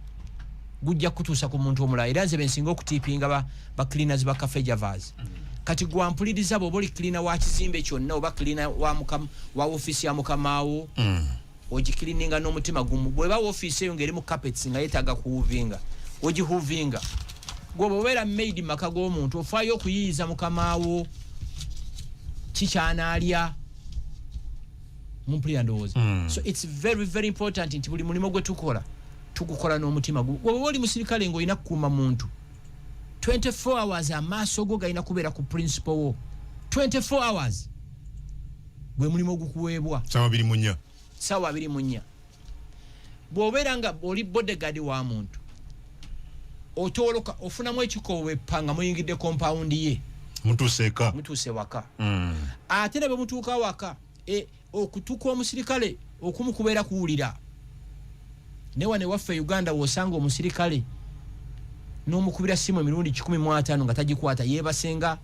gujja kutuusa ku muntu omulala. Era nze bensinga okutiipinga ba cleaners ba Cafe Javas. Kati gwampuliriza, bw'oba oli cleaner wa kizimbe kyonna oba cleaner wa ofiisi ya mukamaawo, ogicleaninga n'omutima gumu. Bweba ofiisi eyo ng'erimu carpets nga yeetaaga kuhoovinga, ogihoovinga. Gwe bw'obeera maid mu maka g'omuntu, ofaayo okuyiyiza mukamaawo kikyanaalya. Mumpulira, ndowooza? So it's very, very important nti buli mulimu gwe tukola tugukola n'omutima gumu. Bw'oba oli musirikale ng'olina kukuuma muntu 24 hours, amaaso go galina kubeera ku principal wo 24 hours, gwe mulimu ogukuweebwa. Sawa 24. Sawa 24. Bw'obeera nga oli bodyguard wa muntu, otoloka ofunamu ekikowepa nga muyingidde compound ye. Mutuuse eka. Mutuuse waka. Ate ne bwe mutuuka waka, okutuka omusirikale okumu kubeera kuwulira. Naye wano ewaffe e Uganda, wosanga omusirikale n'omukubira simu emirundi 150 nga tagikwata, yeebasenga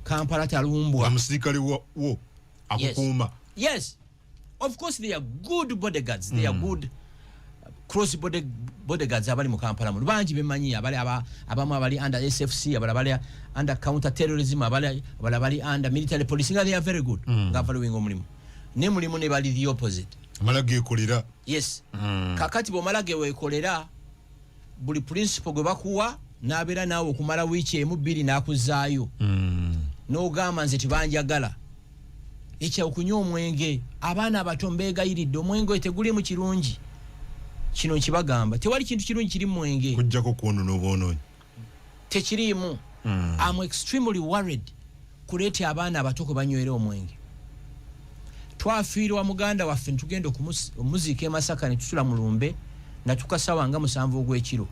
Kampala talumbwa. Omusirikale wo akukuuma. Yes, of course they are good bodyguards, they are good cross bodyguards abali mu Kampala muno bangi bemanyi, abali abamu abali under SFC, abalala bali under counter terrorism, abalala bali under military police, nga they are very good, nga following omulimu ne mulimu ne bali the opposite. Amala geekolera. Yes. Kakati bwomala geweekolera, buli principal gwe bakuwa n'abeera naawe okumala wiiki emu, bbiri, n'akuzaayo, n'ogamba nze tebanjagala. Ekya okunywa omwenge, abaana abato mbeegayiridde, omwenge tegulimu kirungi. Kino nkibagamba, tewali kintu kirungi kiri mu mwenge. Kujjako kwonoona obwonoonyi. Tekiriimu. Am extremely worried kuleeta abaana abato kwe banywera omwenge. Twafiirwa muganda waffe, netugenda okumuziika e Masaka, ne tusula mu lumbe, natuka sawa nga 7 ogw'ekiro,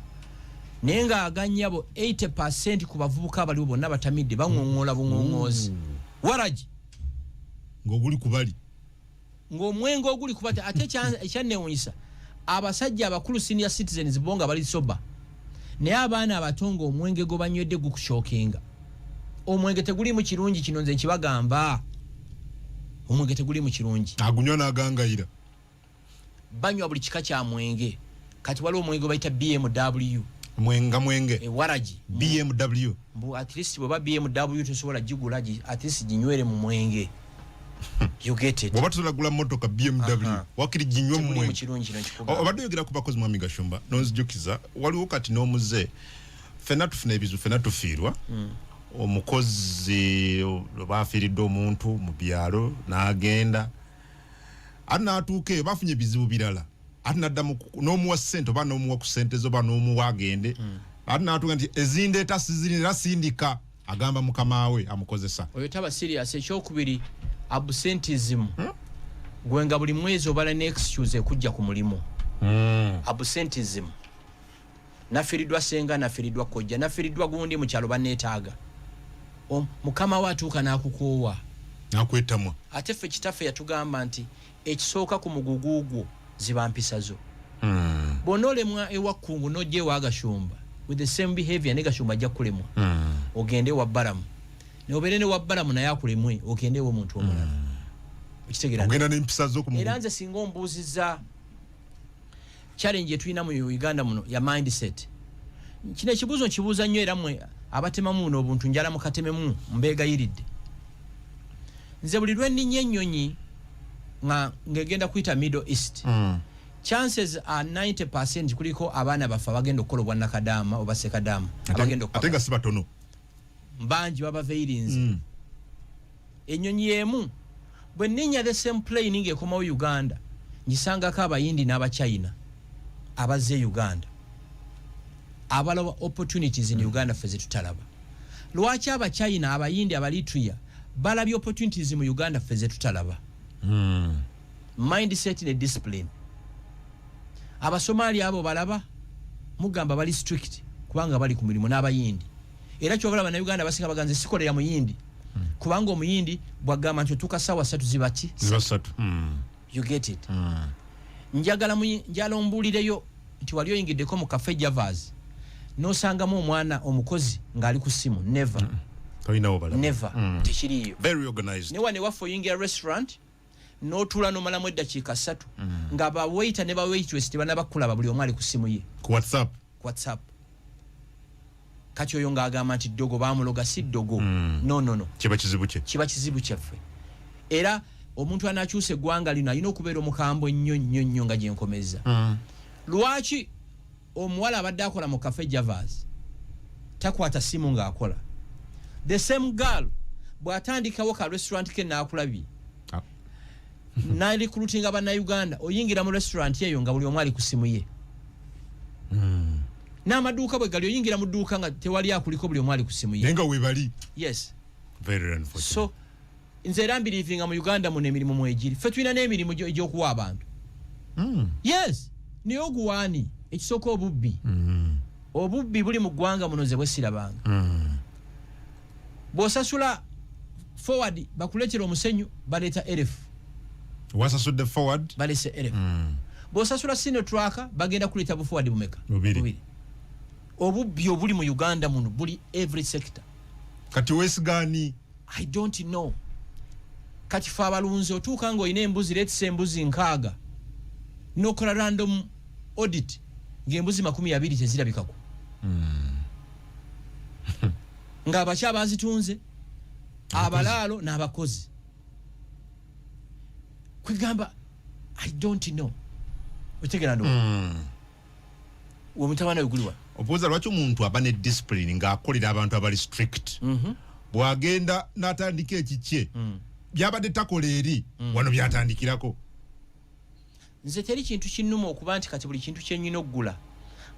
naye ng'aganyabo 80 ku bavubuka abaliwo bonna batamidde, baŋoŋoola buŋoŋoozi waragi. Ng'oguli ku bali. Ng'omwenge oguli kubata. Ate ekyannewunyisa, abasajja abakulu, senior citizens, bo nga bali sober, naye abaana abato ng'omwenge gwe banywedde gukushockinga. Omwenge tegulimu kirungi, kino nze nkibagamba, omwenge tegulimu kirungi. Agunywa n'agangayira. Banywa buli kika kya mwenge. Kati waliwo omwenge gwe bayita BMW. Mwenga mwenge. Ewaragi. BMW. Mbu at least bweba BMW tosobola gigula, at least ginywere mu mwenge, you get it? Bw'oba tosobola gula motoka BMW, wakiri ginywe mu Tegulimu mwenge. kirungi, kino nkikugamba. Obadde oyogera ku bakozi, mwami Gashumba, nonzijukiza waliwo kati n'omuze. Ffenna tufuna ebizibu, ffenna tufiirwa. Omukozi oba afiiridde omuntu mu byalo, n'agenda, ate n'atuuka eyo bafunye ebizibu birala, ate naddamu n'omuwa ssente oba n'omuwa ku ssente zo oba n'omuwa agende, ate n'atuuka nti ezindeeta sizirina, era sindika, agamba mukama we amukozesa. Oyo taba serious. Ekyokubiri, absentism. Gwe nga buli mwezi obala ne excuse ekujja ku mulimu. Absentism, nafiiriddwa senga, nafiiriddwa kojja, nafiiriddwa gundi mu kyalo, banneetaaga. Mukama we atuuka n'akukoowa. Nakwetamwa. Ate ffe kitaffe yatugamba nti ekisooka ku mugugu gwo ziba mpisa zo. Bw'ona olemwa ewakkungu, n'ojja ewa Gashumba with the same behavior, ne Gashumba ajja kukulemwa. Ogende ewa Balamu, nobeere ne wa Balamu naye akulemwe, ogende ew'omuntu omulala. Okitegeera? Ogenda n'empisa zo ku Era mugugu. nze singa ombuuziza challenge etulina mu Uganda muno ya mindset, kino ekibuuzo nkibuuza nnyo, era mmwe Abatemamu buno obuntu, njala mukatememu, mbeegayiridde. Nze buli lwenninnya ennyonyi nga ngegenda kuyita Middle East, chances are 90 kuliko abaana baffe abagenda okukola obwannakadaama oba sekadaama, abagenda ate nga si batono. Bangi babaveirinze. Ennyonyi yemu bwe nninnya, the same plane ng'ekomawo Uganda, ngisangako Abayindi n'Abachina abazze Uganda, abalaba opportunities in Uganda ffe zetutalaba. Lwaki Abachina, Abayindi, Abalitria balabye opportunities mu Uganda ffe zetutalaba? Mindset ne discipline. Abasomali abo balaba mugamba bali strict kubanga bali ku mirimu n'Abayindi. Era kyobalaba Bannayuganda basinga baganze sikolera Muyindi, kubanga Omuyindi bwagamba nti otuuka saawa 3, ziba ki? Ziba 3. You get it? Njagala njala ombuulireyo nti wali oyingiddeko mu Cafe Javas n'osangamu omwana omukozi ng'ali ku ssimu? Never. Tolinawo balaba. Never. Tekiriiyo. Very organized. Ne wano ewaffe oyingira restaurant n'otuula n'omalamu eddakiika 3 nga bawaiter ne bawaitress tebannabakulaba, buli omu ali ku ssimu ye. Ku WhatsApp. Ku WhatsApp. Kati oyo ng'agamba nti ddogo bamuloga, si ddogo. No, no, no. Kiba kizibu kye. Kiba kizibu kyaffe. Era omuntu anakyusa eggwanga lino alina okubeera omukambwe ennyo nnyo nnyo. Nga gyenkomeza, lwaki omuwala abadde akola mu Cafe Javas takwata simu ng'akola? The same girl bw'atandikawo ka restaurant ke naakulabye narecruitinga Bannayuganda, oyingira mu restaurant eyo nga buli omu ali ku simu ye. N'amaduuka bwe gali, oyingira mu dduuka nga tewali akuliko, buli omu ali ku simu ye. Naye nga webali. Yes. Very unfortunate. So nze era mbelievinga mu Uganda muno emirimu mwegiri. Ffe tulina n'emirimu egy'okuwa abantu. Yes, naye oguwaani? Ekisooka, obubbi. Obubbi buli mu ggwanga muno nze bwesirabanga. Bw'osasula forward bakuleetera omusenyu, baleeta elfu. Wasasudde forward. Balese elfu. Bw'osasula Sinotruk, bagenda kuleeta buforward bumeka? Bubiri. Obubbi obuli mu Uganda muno buli every sector. Kati weesigaani? I don't know. Kati fe abalunzi, otuuka ng'olina embuzi, leetisa embuzi 60, nokola random audit ng'embuzi 20 tezirabikako, ng'abaki abazitunze, abalaalo n'abakozi. Kwegamba I don't know. Otegera ndo omutabana we guliwa? Obuuza lwaki omuntu aba ne discipline ng'akolera abantu abali strict, bw'agenda n'atandika ekikye, byabadde takola eri, wano byatandikirako. Nze teri kintu kinnuma okuba nti kati buli kintu kyenyina okugula,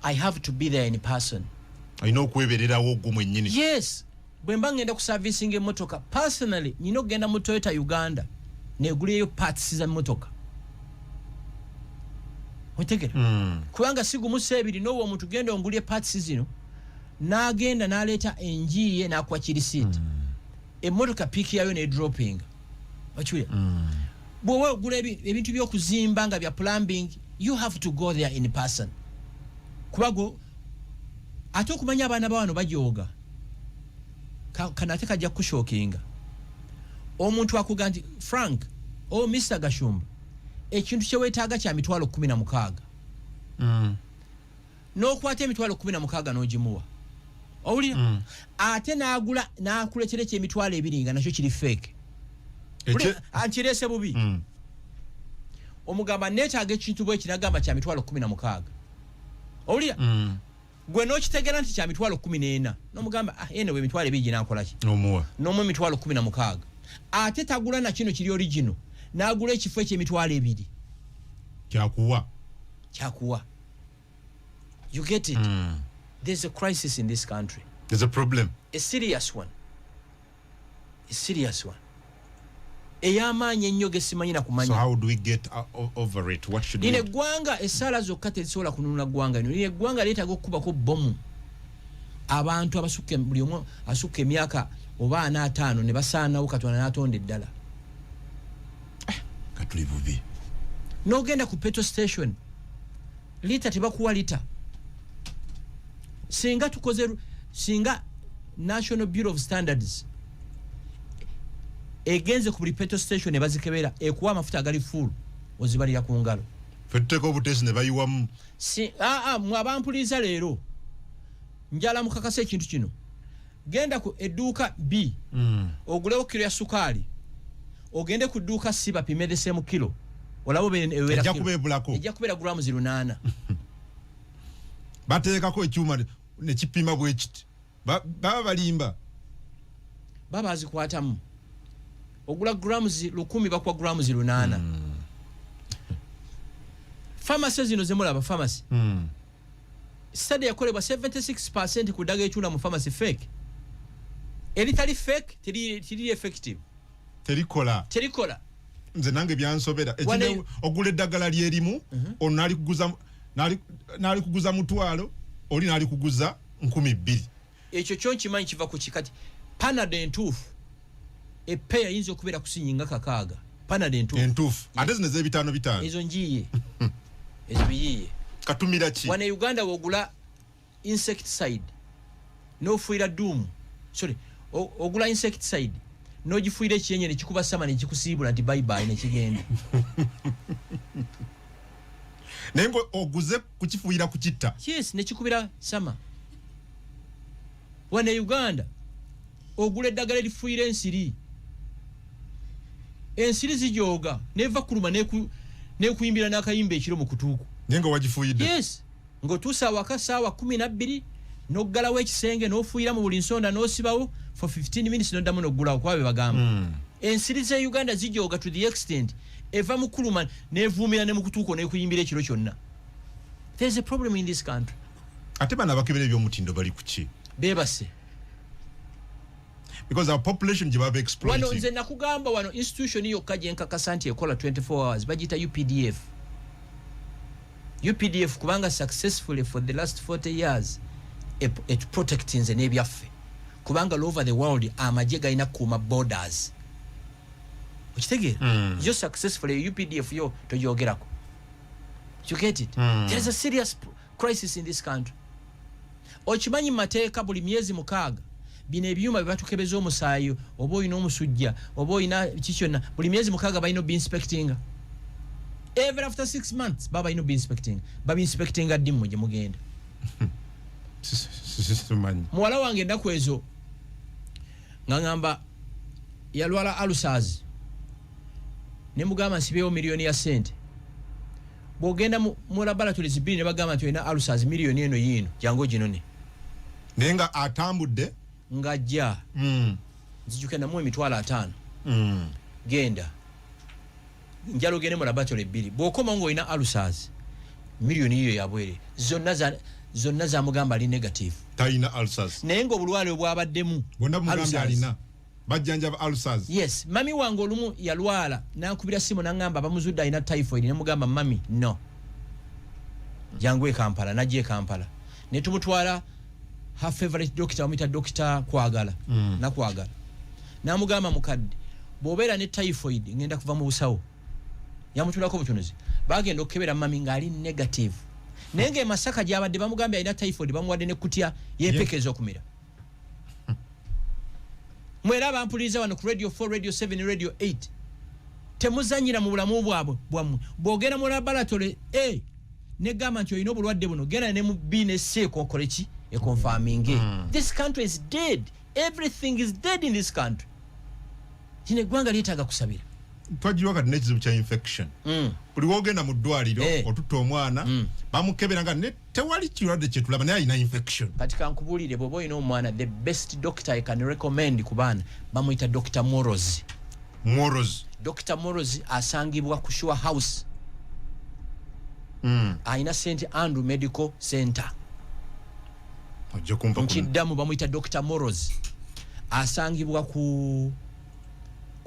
I have to be there in person. Olina okwebererawo ogwo mwennyini. Yes. Bwe mba ngenda kuservicinga emmotoka, personally nyina okugenda mu Toyota Uganda neguleyo parts za mmotoka. Otegera? Kubanga si gumu si ebiri, nowa omuntu, genda ongulye parts zino, n'agenda n'aleeta enjiiye n'akuwa kirisiiti, emmotoka piiki yayo nedroppinga. Okiwulira? Bw'oba ogula ebintu by'okuzimba nga bya plumbing, you have to go there in person, kuba go ate okumanya abaana bawano bajooga. Kano ate kajja kukushockinga. Omuntu akuga nti, "Frank o Mr Gashumba, ekintu kyeweetaaga kya 160,000." N'okwata 160,000 n'ogimuwa. Owulira? Ate n'agula n'akuletera eky'emitwalo 20 nga nakyo kiri fake. Nkireese bubi. Omugamba, "Neetaaga ekintu bweki," nagamba kya 160,000. Owulira? Gwe n'okitegeera nti kya 14,000, n'omugamba, "Ah, ene 20,000 ginankolaki?" N'omuwa. N'omu 160,000, ate tagula na kino kiri original, n'agula ekifo eky'emitwalo 20. Kyakuwa. Kyakuwa. You get it? There's a crisis in this country. There's a problem. A serious one, a serious one, ey'amaanyi ennyo gesimanyi nakumanya. So how do we get over it? What should Lino we do? eggwanga, essaala zokka tezisobola kununula ggwanga lino. Lino eggwanga lyetaaga okukubako bomu, abantu abasukka, buli omu asukka emyaka oba ana, ataano, ne basaanawo, Katonda n'atonda eddala. Katuli bubi. N'ogenda ku petrol station, lita tebakuwa lita. Singa tukoze, singa National Bureau of Standards egenze ku buli petrol station ne bazikebera, ekuwa amafuta agali full, ozibalira ku ngalo. Fe tuteeka obuteesi ne bayiwamu. Si, aa, mwe abampuliza leero, njala mukakasa ekintu kino. Genda ku edduuka B, ogulewo kiro ya sukaali, ogende ku dduuka C, bapime the same kilo, olaba oba ewera Ejja kilo. Kuba ebulako. Ejja kubeera grams 800. Bateekako ekyuma nekipima bwe kiti. Baba balimba. Baba bazikwatamu. Ogula grams 1000, bakuwa grams 800. Pharmacy zino zemulaba, pharmacy, study yakolebwa, 76% ku ddagala ekyula mu pharmacy fake. Eritali fake teriri effective. Terikola. Terikola. Nze nange byansobera. Ogula eddagala lyerimu, ono nalikuguza 500, oli nalikuguza 2000. Ekyo kyo nkimanyi kiva ku kikati. Panado entuufu epeya eyinza okubeera kusinyinga 60, Panado entuufu. Entuufu. Ate zino ez'ebitaano bitaano? Ezo njiiye, ezo biyiiye. Katumira ki? Wano e Uganda wogula insecticide nofuira Doom, sorry, ogula insecticide nogifuira ekiyenye, nekikuba sama, nekikusiibula nti bye bye, nekigenda. Naye nga oguze kukifuuyira kukitta. Yes, nekikubira sama. Wano e Uganda ogula eddagala erifuira ensiri, ensiri zijooga, neva kuluma, nekuyimbira n'akayimba ekiro mu kutuuku. Naye nga wagifuuyidde. Yes, ng'otuusa awaka saawa 12, n'oggalawo ekisenge, n'ofuuyira mu buli nsonda, n'osibawo for 15 minutes, n'oddamu n'oggulawo, kuba be bagamba. Ensiri ze Uganda zijooga to the extent eva mu kuluma nevuumira ne mu kutuuko, nekuyimbira ekiro kyonna. There is a problem in this country. Ate bano abakebera ebyomutindo bali ku ki? Beebase. Because our population gye baba Wano exploiting. Nze nakugamba, wano institution yokka gyenkakasa nti ekola 24 hours bagiyita UPDF. UPDF, kubanga successfully for the last 40 years it protectinze n'ebyaffe, kubanga all over the world amagye galina kukuuma borders, okitegeera? Yo successfully, UPDF yo togyogerako. You get it? There is a serious crisis in this country. Okimanyi mu mateeka buli myezi 6 bino ebyuma bye batukebeza omusaayi, oba olina omusujja oba olina ki kyonna, buli myezi 6 balina obiinspectinga. Every after 6 months baba balina obiinspectinga. Babiinspectinga ddi mmwe gye mugenda? Simanyi. Muwala wange ennaku ezo nga ŋŋamba yalwala ulcers, ne mugamba nsibeewo miliyoni ya sente. Bw'ogenda mu laboratories bbiri ne bagamba nti olina ulcers, miliyoni eno yiino, jangu oginone. Naye nga atambudde. Ng'ajja, nzijuke namuwa 50,000. Genda, njala ogende mu laboratory bbiri, bw'okomawo ng'olina ulcers, miliyoni yiyo yabwere. Zonna zamugamba ali negative. Talina ulcers. Naye ng'obulwale obwabaddemu Bwonna bumugambye ulcers. alina, bajjanjaba ulcers. Yes. Mami wange olumu yalwala, nankubira simu naŋŋamba bamuzudde alina typhoid. Nemugamba, "Mami, no, jangu e Kampala." Najja e Kampala netumutwala her favorite doctor, bamuyita Doctor Kwagala. Nakwagala namugamba, "Mukadde, bw'obeera ne typhoid ngenda kuva mu busawo." Yamutulako butunuzi. Bagenda okukebera mami ng'ali negative, naye nga e Masaka gyabadde bamugambye alina typhoid, bamuwadde nekutya yempekeza okumira. Mwera abampuliriza wano ku Radio 4, Radio 7, Radio 8, temuzanyira mu bulamu bwabwe bwammwe. Bw'ogenda mu laboratory A negamba nti olina obulwadde buno, genda ne mu B ne C ekokole ki, econfirminge. This country is dead. Everything is dead in this country. Kino eggwanga lyetaaga kusabira. Twajirwa kati n'ekizibu kya infection. Buli wogenda mu ddwaliro, otutta omwana, bamukebera nga ne tewali kirwadde kyetulaba, naye alina infection. Kati kankubuulire, bw'oba olina omwana, the best doctor I can recommend ku baana bamuyita Dr Moros. Moros. Dr Moros asangibwa ku Sure House. Alina St Andrew Medical Center. Ojja kumpa Nkiddamu, bamuyita Dr Moros, asangibwa ku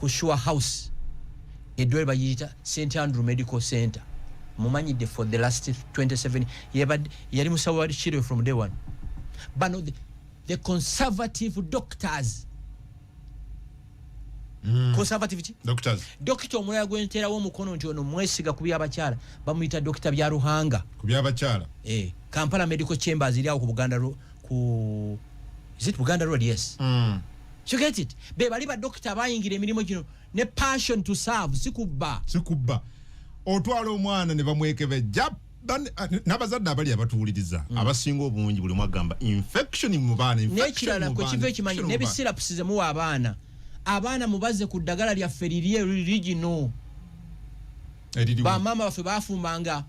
Sure House, eddwaliro bagiyita St Andrew Medical Center. Mumanyidde for the last 27, yebadde yali musawo wa Shire from day one. Bano the conservative doctors. Conservative ki? Doctors. Dokita omulala gwenterawo omukono nti ono mwesiga ku byabakyala bamuyita Dokita Byaruhanga. Ku byabakyala. Eh, Kampala Medical Chambers eri awo ku Buganda ku, is it Buganda Road? Yes. You get it? Be bali badokita bayingira emirimu gino ne passion to serve, si kubba. Sikubba. Otwala omwana ne bamwekebejja, N'abazadde abali abatuwuliriza, abasinga obungi, buli omu agamba infection mu baana, infection N'ekirala, mu kwe baana, kiva ekimanyi infection mu baana. N'ebi syrups zemuwa abaana, abaana mubaze ku ddagala lyaffe liri erigino. Eririwo. Bamaama baffe bafumbanga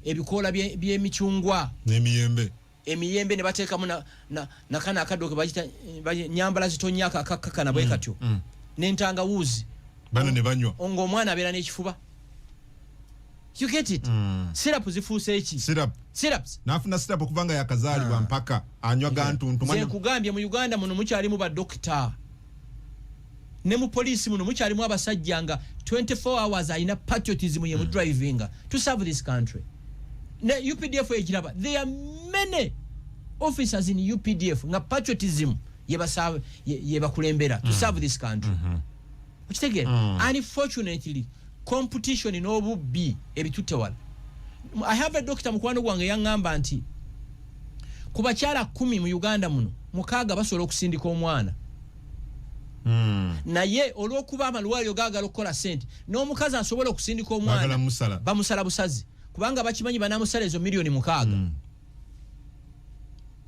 ebikoola by'emicungwa n'emiyembe. Emiyembe ne bateekamu nakano akaddo ke bagita nyambala zitonyako akakkakana bwe katyo n'entangawuuzi. Bano ne banywa. Ng'omwana abeera n'ekifuba, you get it? Syrup zifuuse eki? Syrup. Syrups. N'afuna syrup okuva nga yakazaalibwa mpaka anywa gantuntu. Nze nkugambye, mu Uganda muno mukyalimu badokita ne mu poliisi muno mukyalimu abasajja nga 24 hours alina patriotism ye mu drivinga to serve this country. Ne UPDF ekiraba, there are many officers in UPDF nga patriotism yebakulembera to serve this country. Okitegeera? Unfortunately, competition n'obubbi ebitutte wala. I have a doctor mukwano gwange yaŋŋamba nti ku bakyala 10 mu Uganda muno, 6 basobola okusindika omwana, naye olw'okuba amalwaliro gaagala okukola sente, n'omukazi asobola okusindika Baagala omwana musala. bamusala busazi, kubanga bakimanyi banamusala ezo miliyoni 6.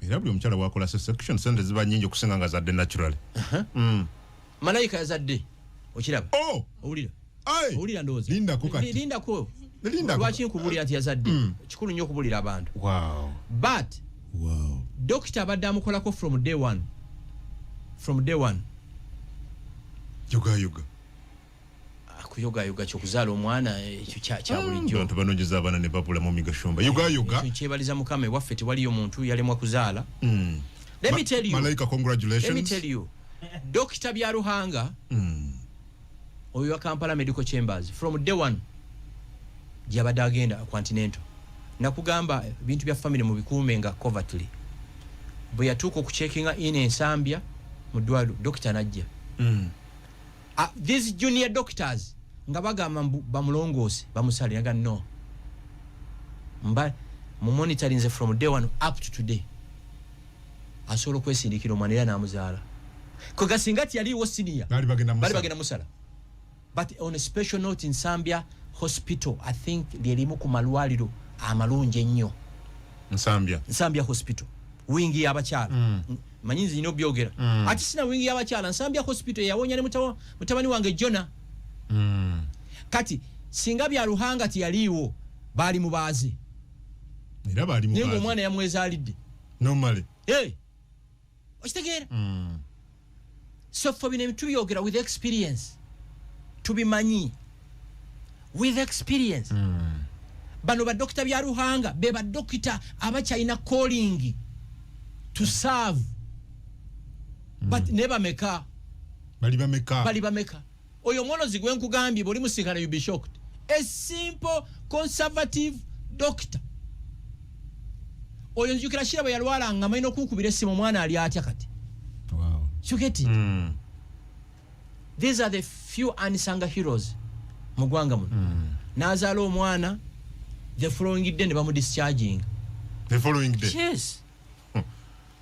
Era buli omukyala bwakola section, sente ziba nyingi okusinga nga zadde naturally. Malayika yazadde, okiraba? Oh! Owulira? Ai! Owulira, ndowooza? Lindako kati. Lindako. Lindako. Lwaki nkubuulira nti yazadde? Kikulu nnyo okubuulira abantu. But dokita abadde amukolako from day one, from day one. Yogayoga. Kuyogayoga kyokuzaala omwana, ekyo kya bulijjo. Abantu banonyeza abaana ne babula mu migashumba, yogayoga. Ekyo nkyebaliza Mukama, ewaffe tewaliyo muntu yalemwa kuzaala. Let me tell you. Malayika, Let me congratulations. tell you, Dr Byaruhanga, oyo wa Kampala Medical Chambers, from day one gyabadde agenda Continental, nakugamba ebintu bya family mubikuume nga covertly. Bwe yatuuka okucheckinga in Ensambya mu ddwaliro, dokita najja. These junior doctors nga bagamba mbu bamulongoose, bamusale, yaga no, mba mumonitorinze from day one up to today, asobola okwesindikira omwana, era n'amuzaala. Kwega singa tiyaliiwo senior, Baali bagenda bali musala. bagenda musala. But on a special note, Nsambya Hospital, I think lyerimu ku malwaliro amalungi ennyo. Nsambya. Nsambya Hospital, wing y'abakyala. Manyi nze nina obyogera. Ate sina wing y'abakyala, Nsambya Hospital yawonya ne mutabani wange Jona. Kati singa Byaruhanga tiyaliiwo, baali mubaaze. Era baali Naye mubaaze. ngaomwana yamwezaalidde. Normally. Hey! Okitegeera? So ffe bino tubyogera with experience, tubimanyi with experience. Bano badokita Byaruhanga be badokita abakyalina calling to serve, but ne bameka? Bali bameka? Bali bameka? Oyo omwonozi gwe nkugambye, bwoli musinkana, you be shocked, a simple conservative doctor. Oyo nzijukira Shira bwe yalwalanga, amalina okunkubira essimu, omwana ali atya kati? You get it? These are the few unsung heroes mu ggwanga muno. N'azaala omwana, the following day ne bamudischarging. The following day? Yes.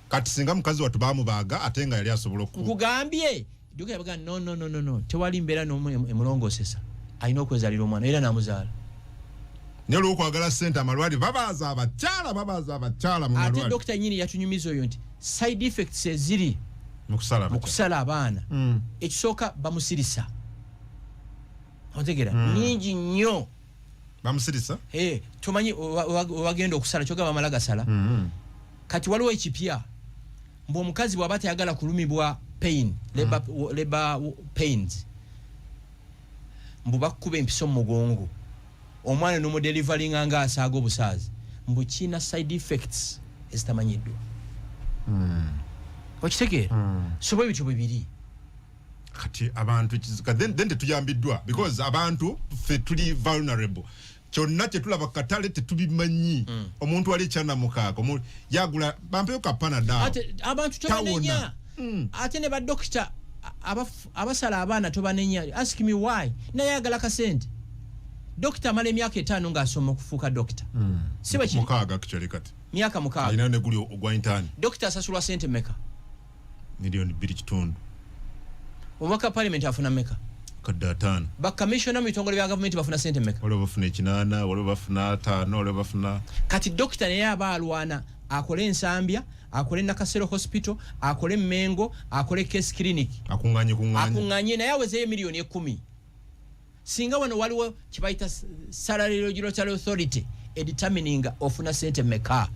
Kati singa mukazi wattu bamubaaga, ate nga yali asobola oku Nkugambye, dokita yabaga no, no, no, no, no, tewali mbeera n'omu emulongoosesa, alina okwezaalira omwana, era n'amuzaala. Naye olwokwagala sente, amalwaliro babaaza abakyala, babaaza abakyala mu Ate malwaliro. dokita nyini yatunyumiza oyo nti side effects eziri mu kusala mu abakyala. kusala abaana, ekisooka bamusirisa, otegera, nyingi nnyo. Bamusirisa. Eh, tomanyi wagenda okusala kyoga bamala gasala. Kati waliwo ekipya mbu omukazi bw'aba tayagala kulumibwa pain, labor pains, mbu bakkuba empiso mu mugongo, omwana nomudeliveringa nga asaaga obusaazi, mbu kiina side effects ezitamanyiddwa. Okitegeera? So bwe bityo bwe biri. Kati abantu ekizuka then tetuyambiddwa, because abantu ffe tuli vulnerable. Kyonna kyetulaba ku katale tetubimanyi. Omuntu ali ekyanamukaaka yagula bampeyo ka Panadol. Ate abantu tobanenya. Tawona. Ate ne badokita abasala abaana tobanenya. Ask me why. Naye ayagala kasente. Dokita amala emyaka 5 ng'asoma okufuuka dokita, si bwe kiri? 6 actually kati. Myaka 6. Alina ne guli ogwa intern. Dokita asasulwa sente meka? 2.5 million. Omubaka parliament afuna meka? Kadde 50. Bakamishona mu bitongole bya gavumenti bafuna sente meka? Waliwo bafuna 8, waliwo bafuna 5, waliwo bafuna. Kati dokita naye aba alwana akole Ensambya, akole Nakasero Hospital, akole Mengo, akole Case Clinic. Akuŋŋanye kuŋŋanye. Akuŋŋanye naye awezeyo miliyoni 10. Singa wano waliwo kibayita Salary Regulatory Authority edetermininga ofuna sente meka.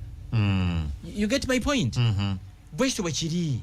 You get my point? Mhm. Bwekityo bwe kiri.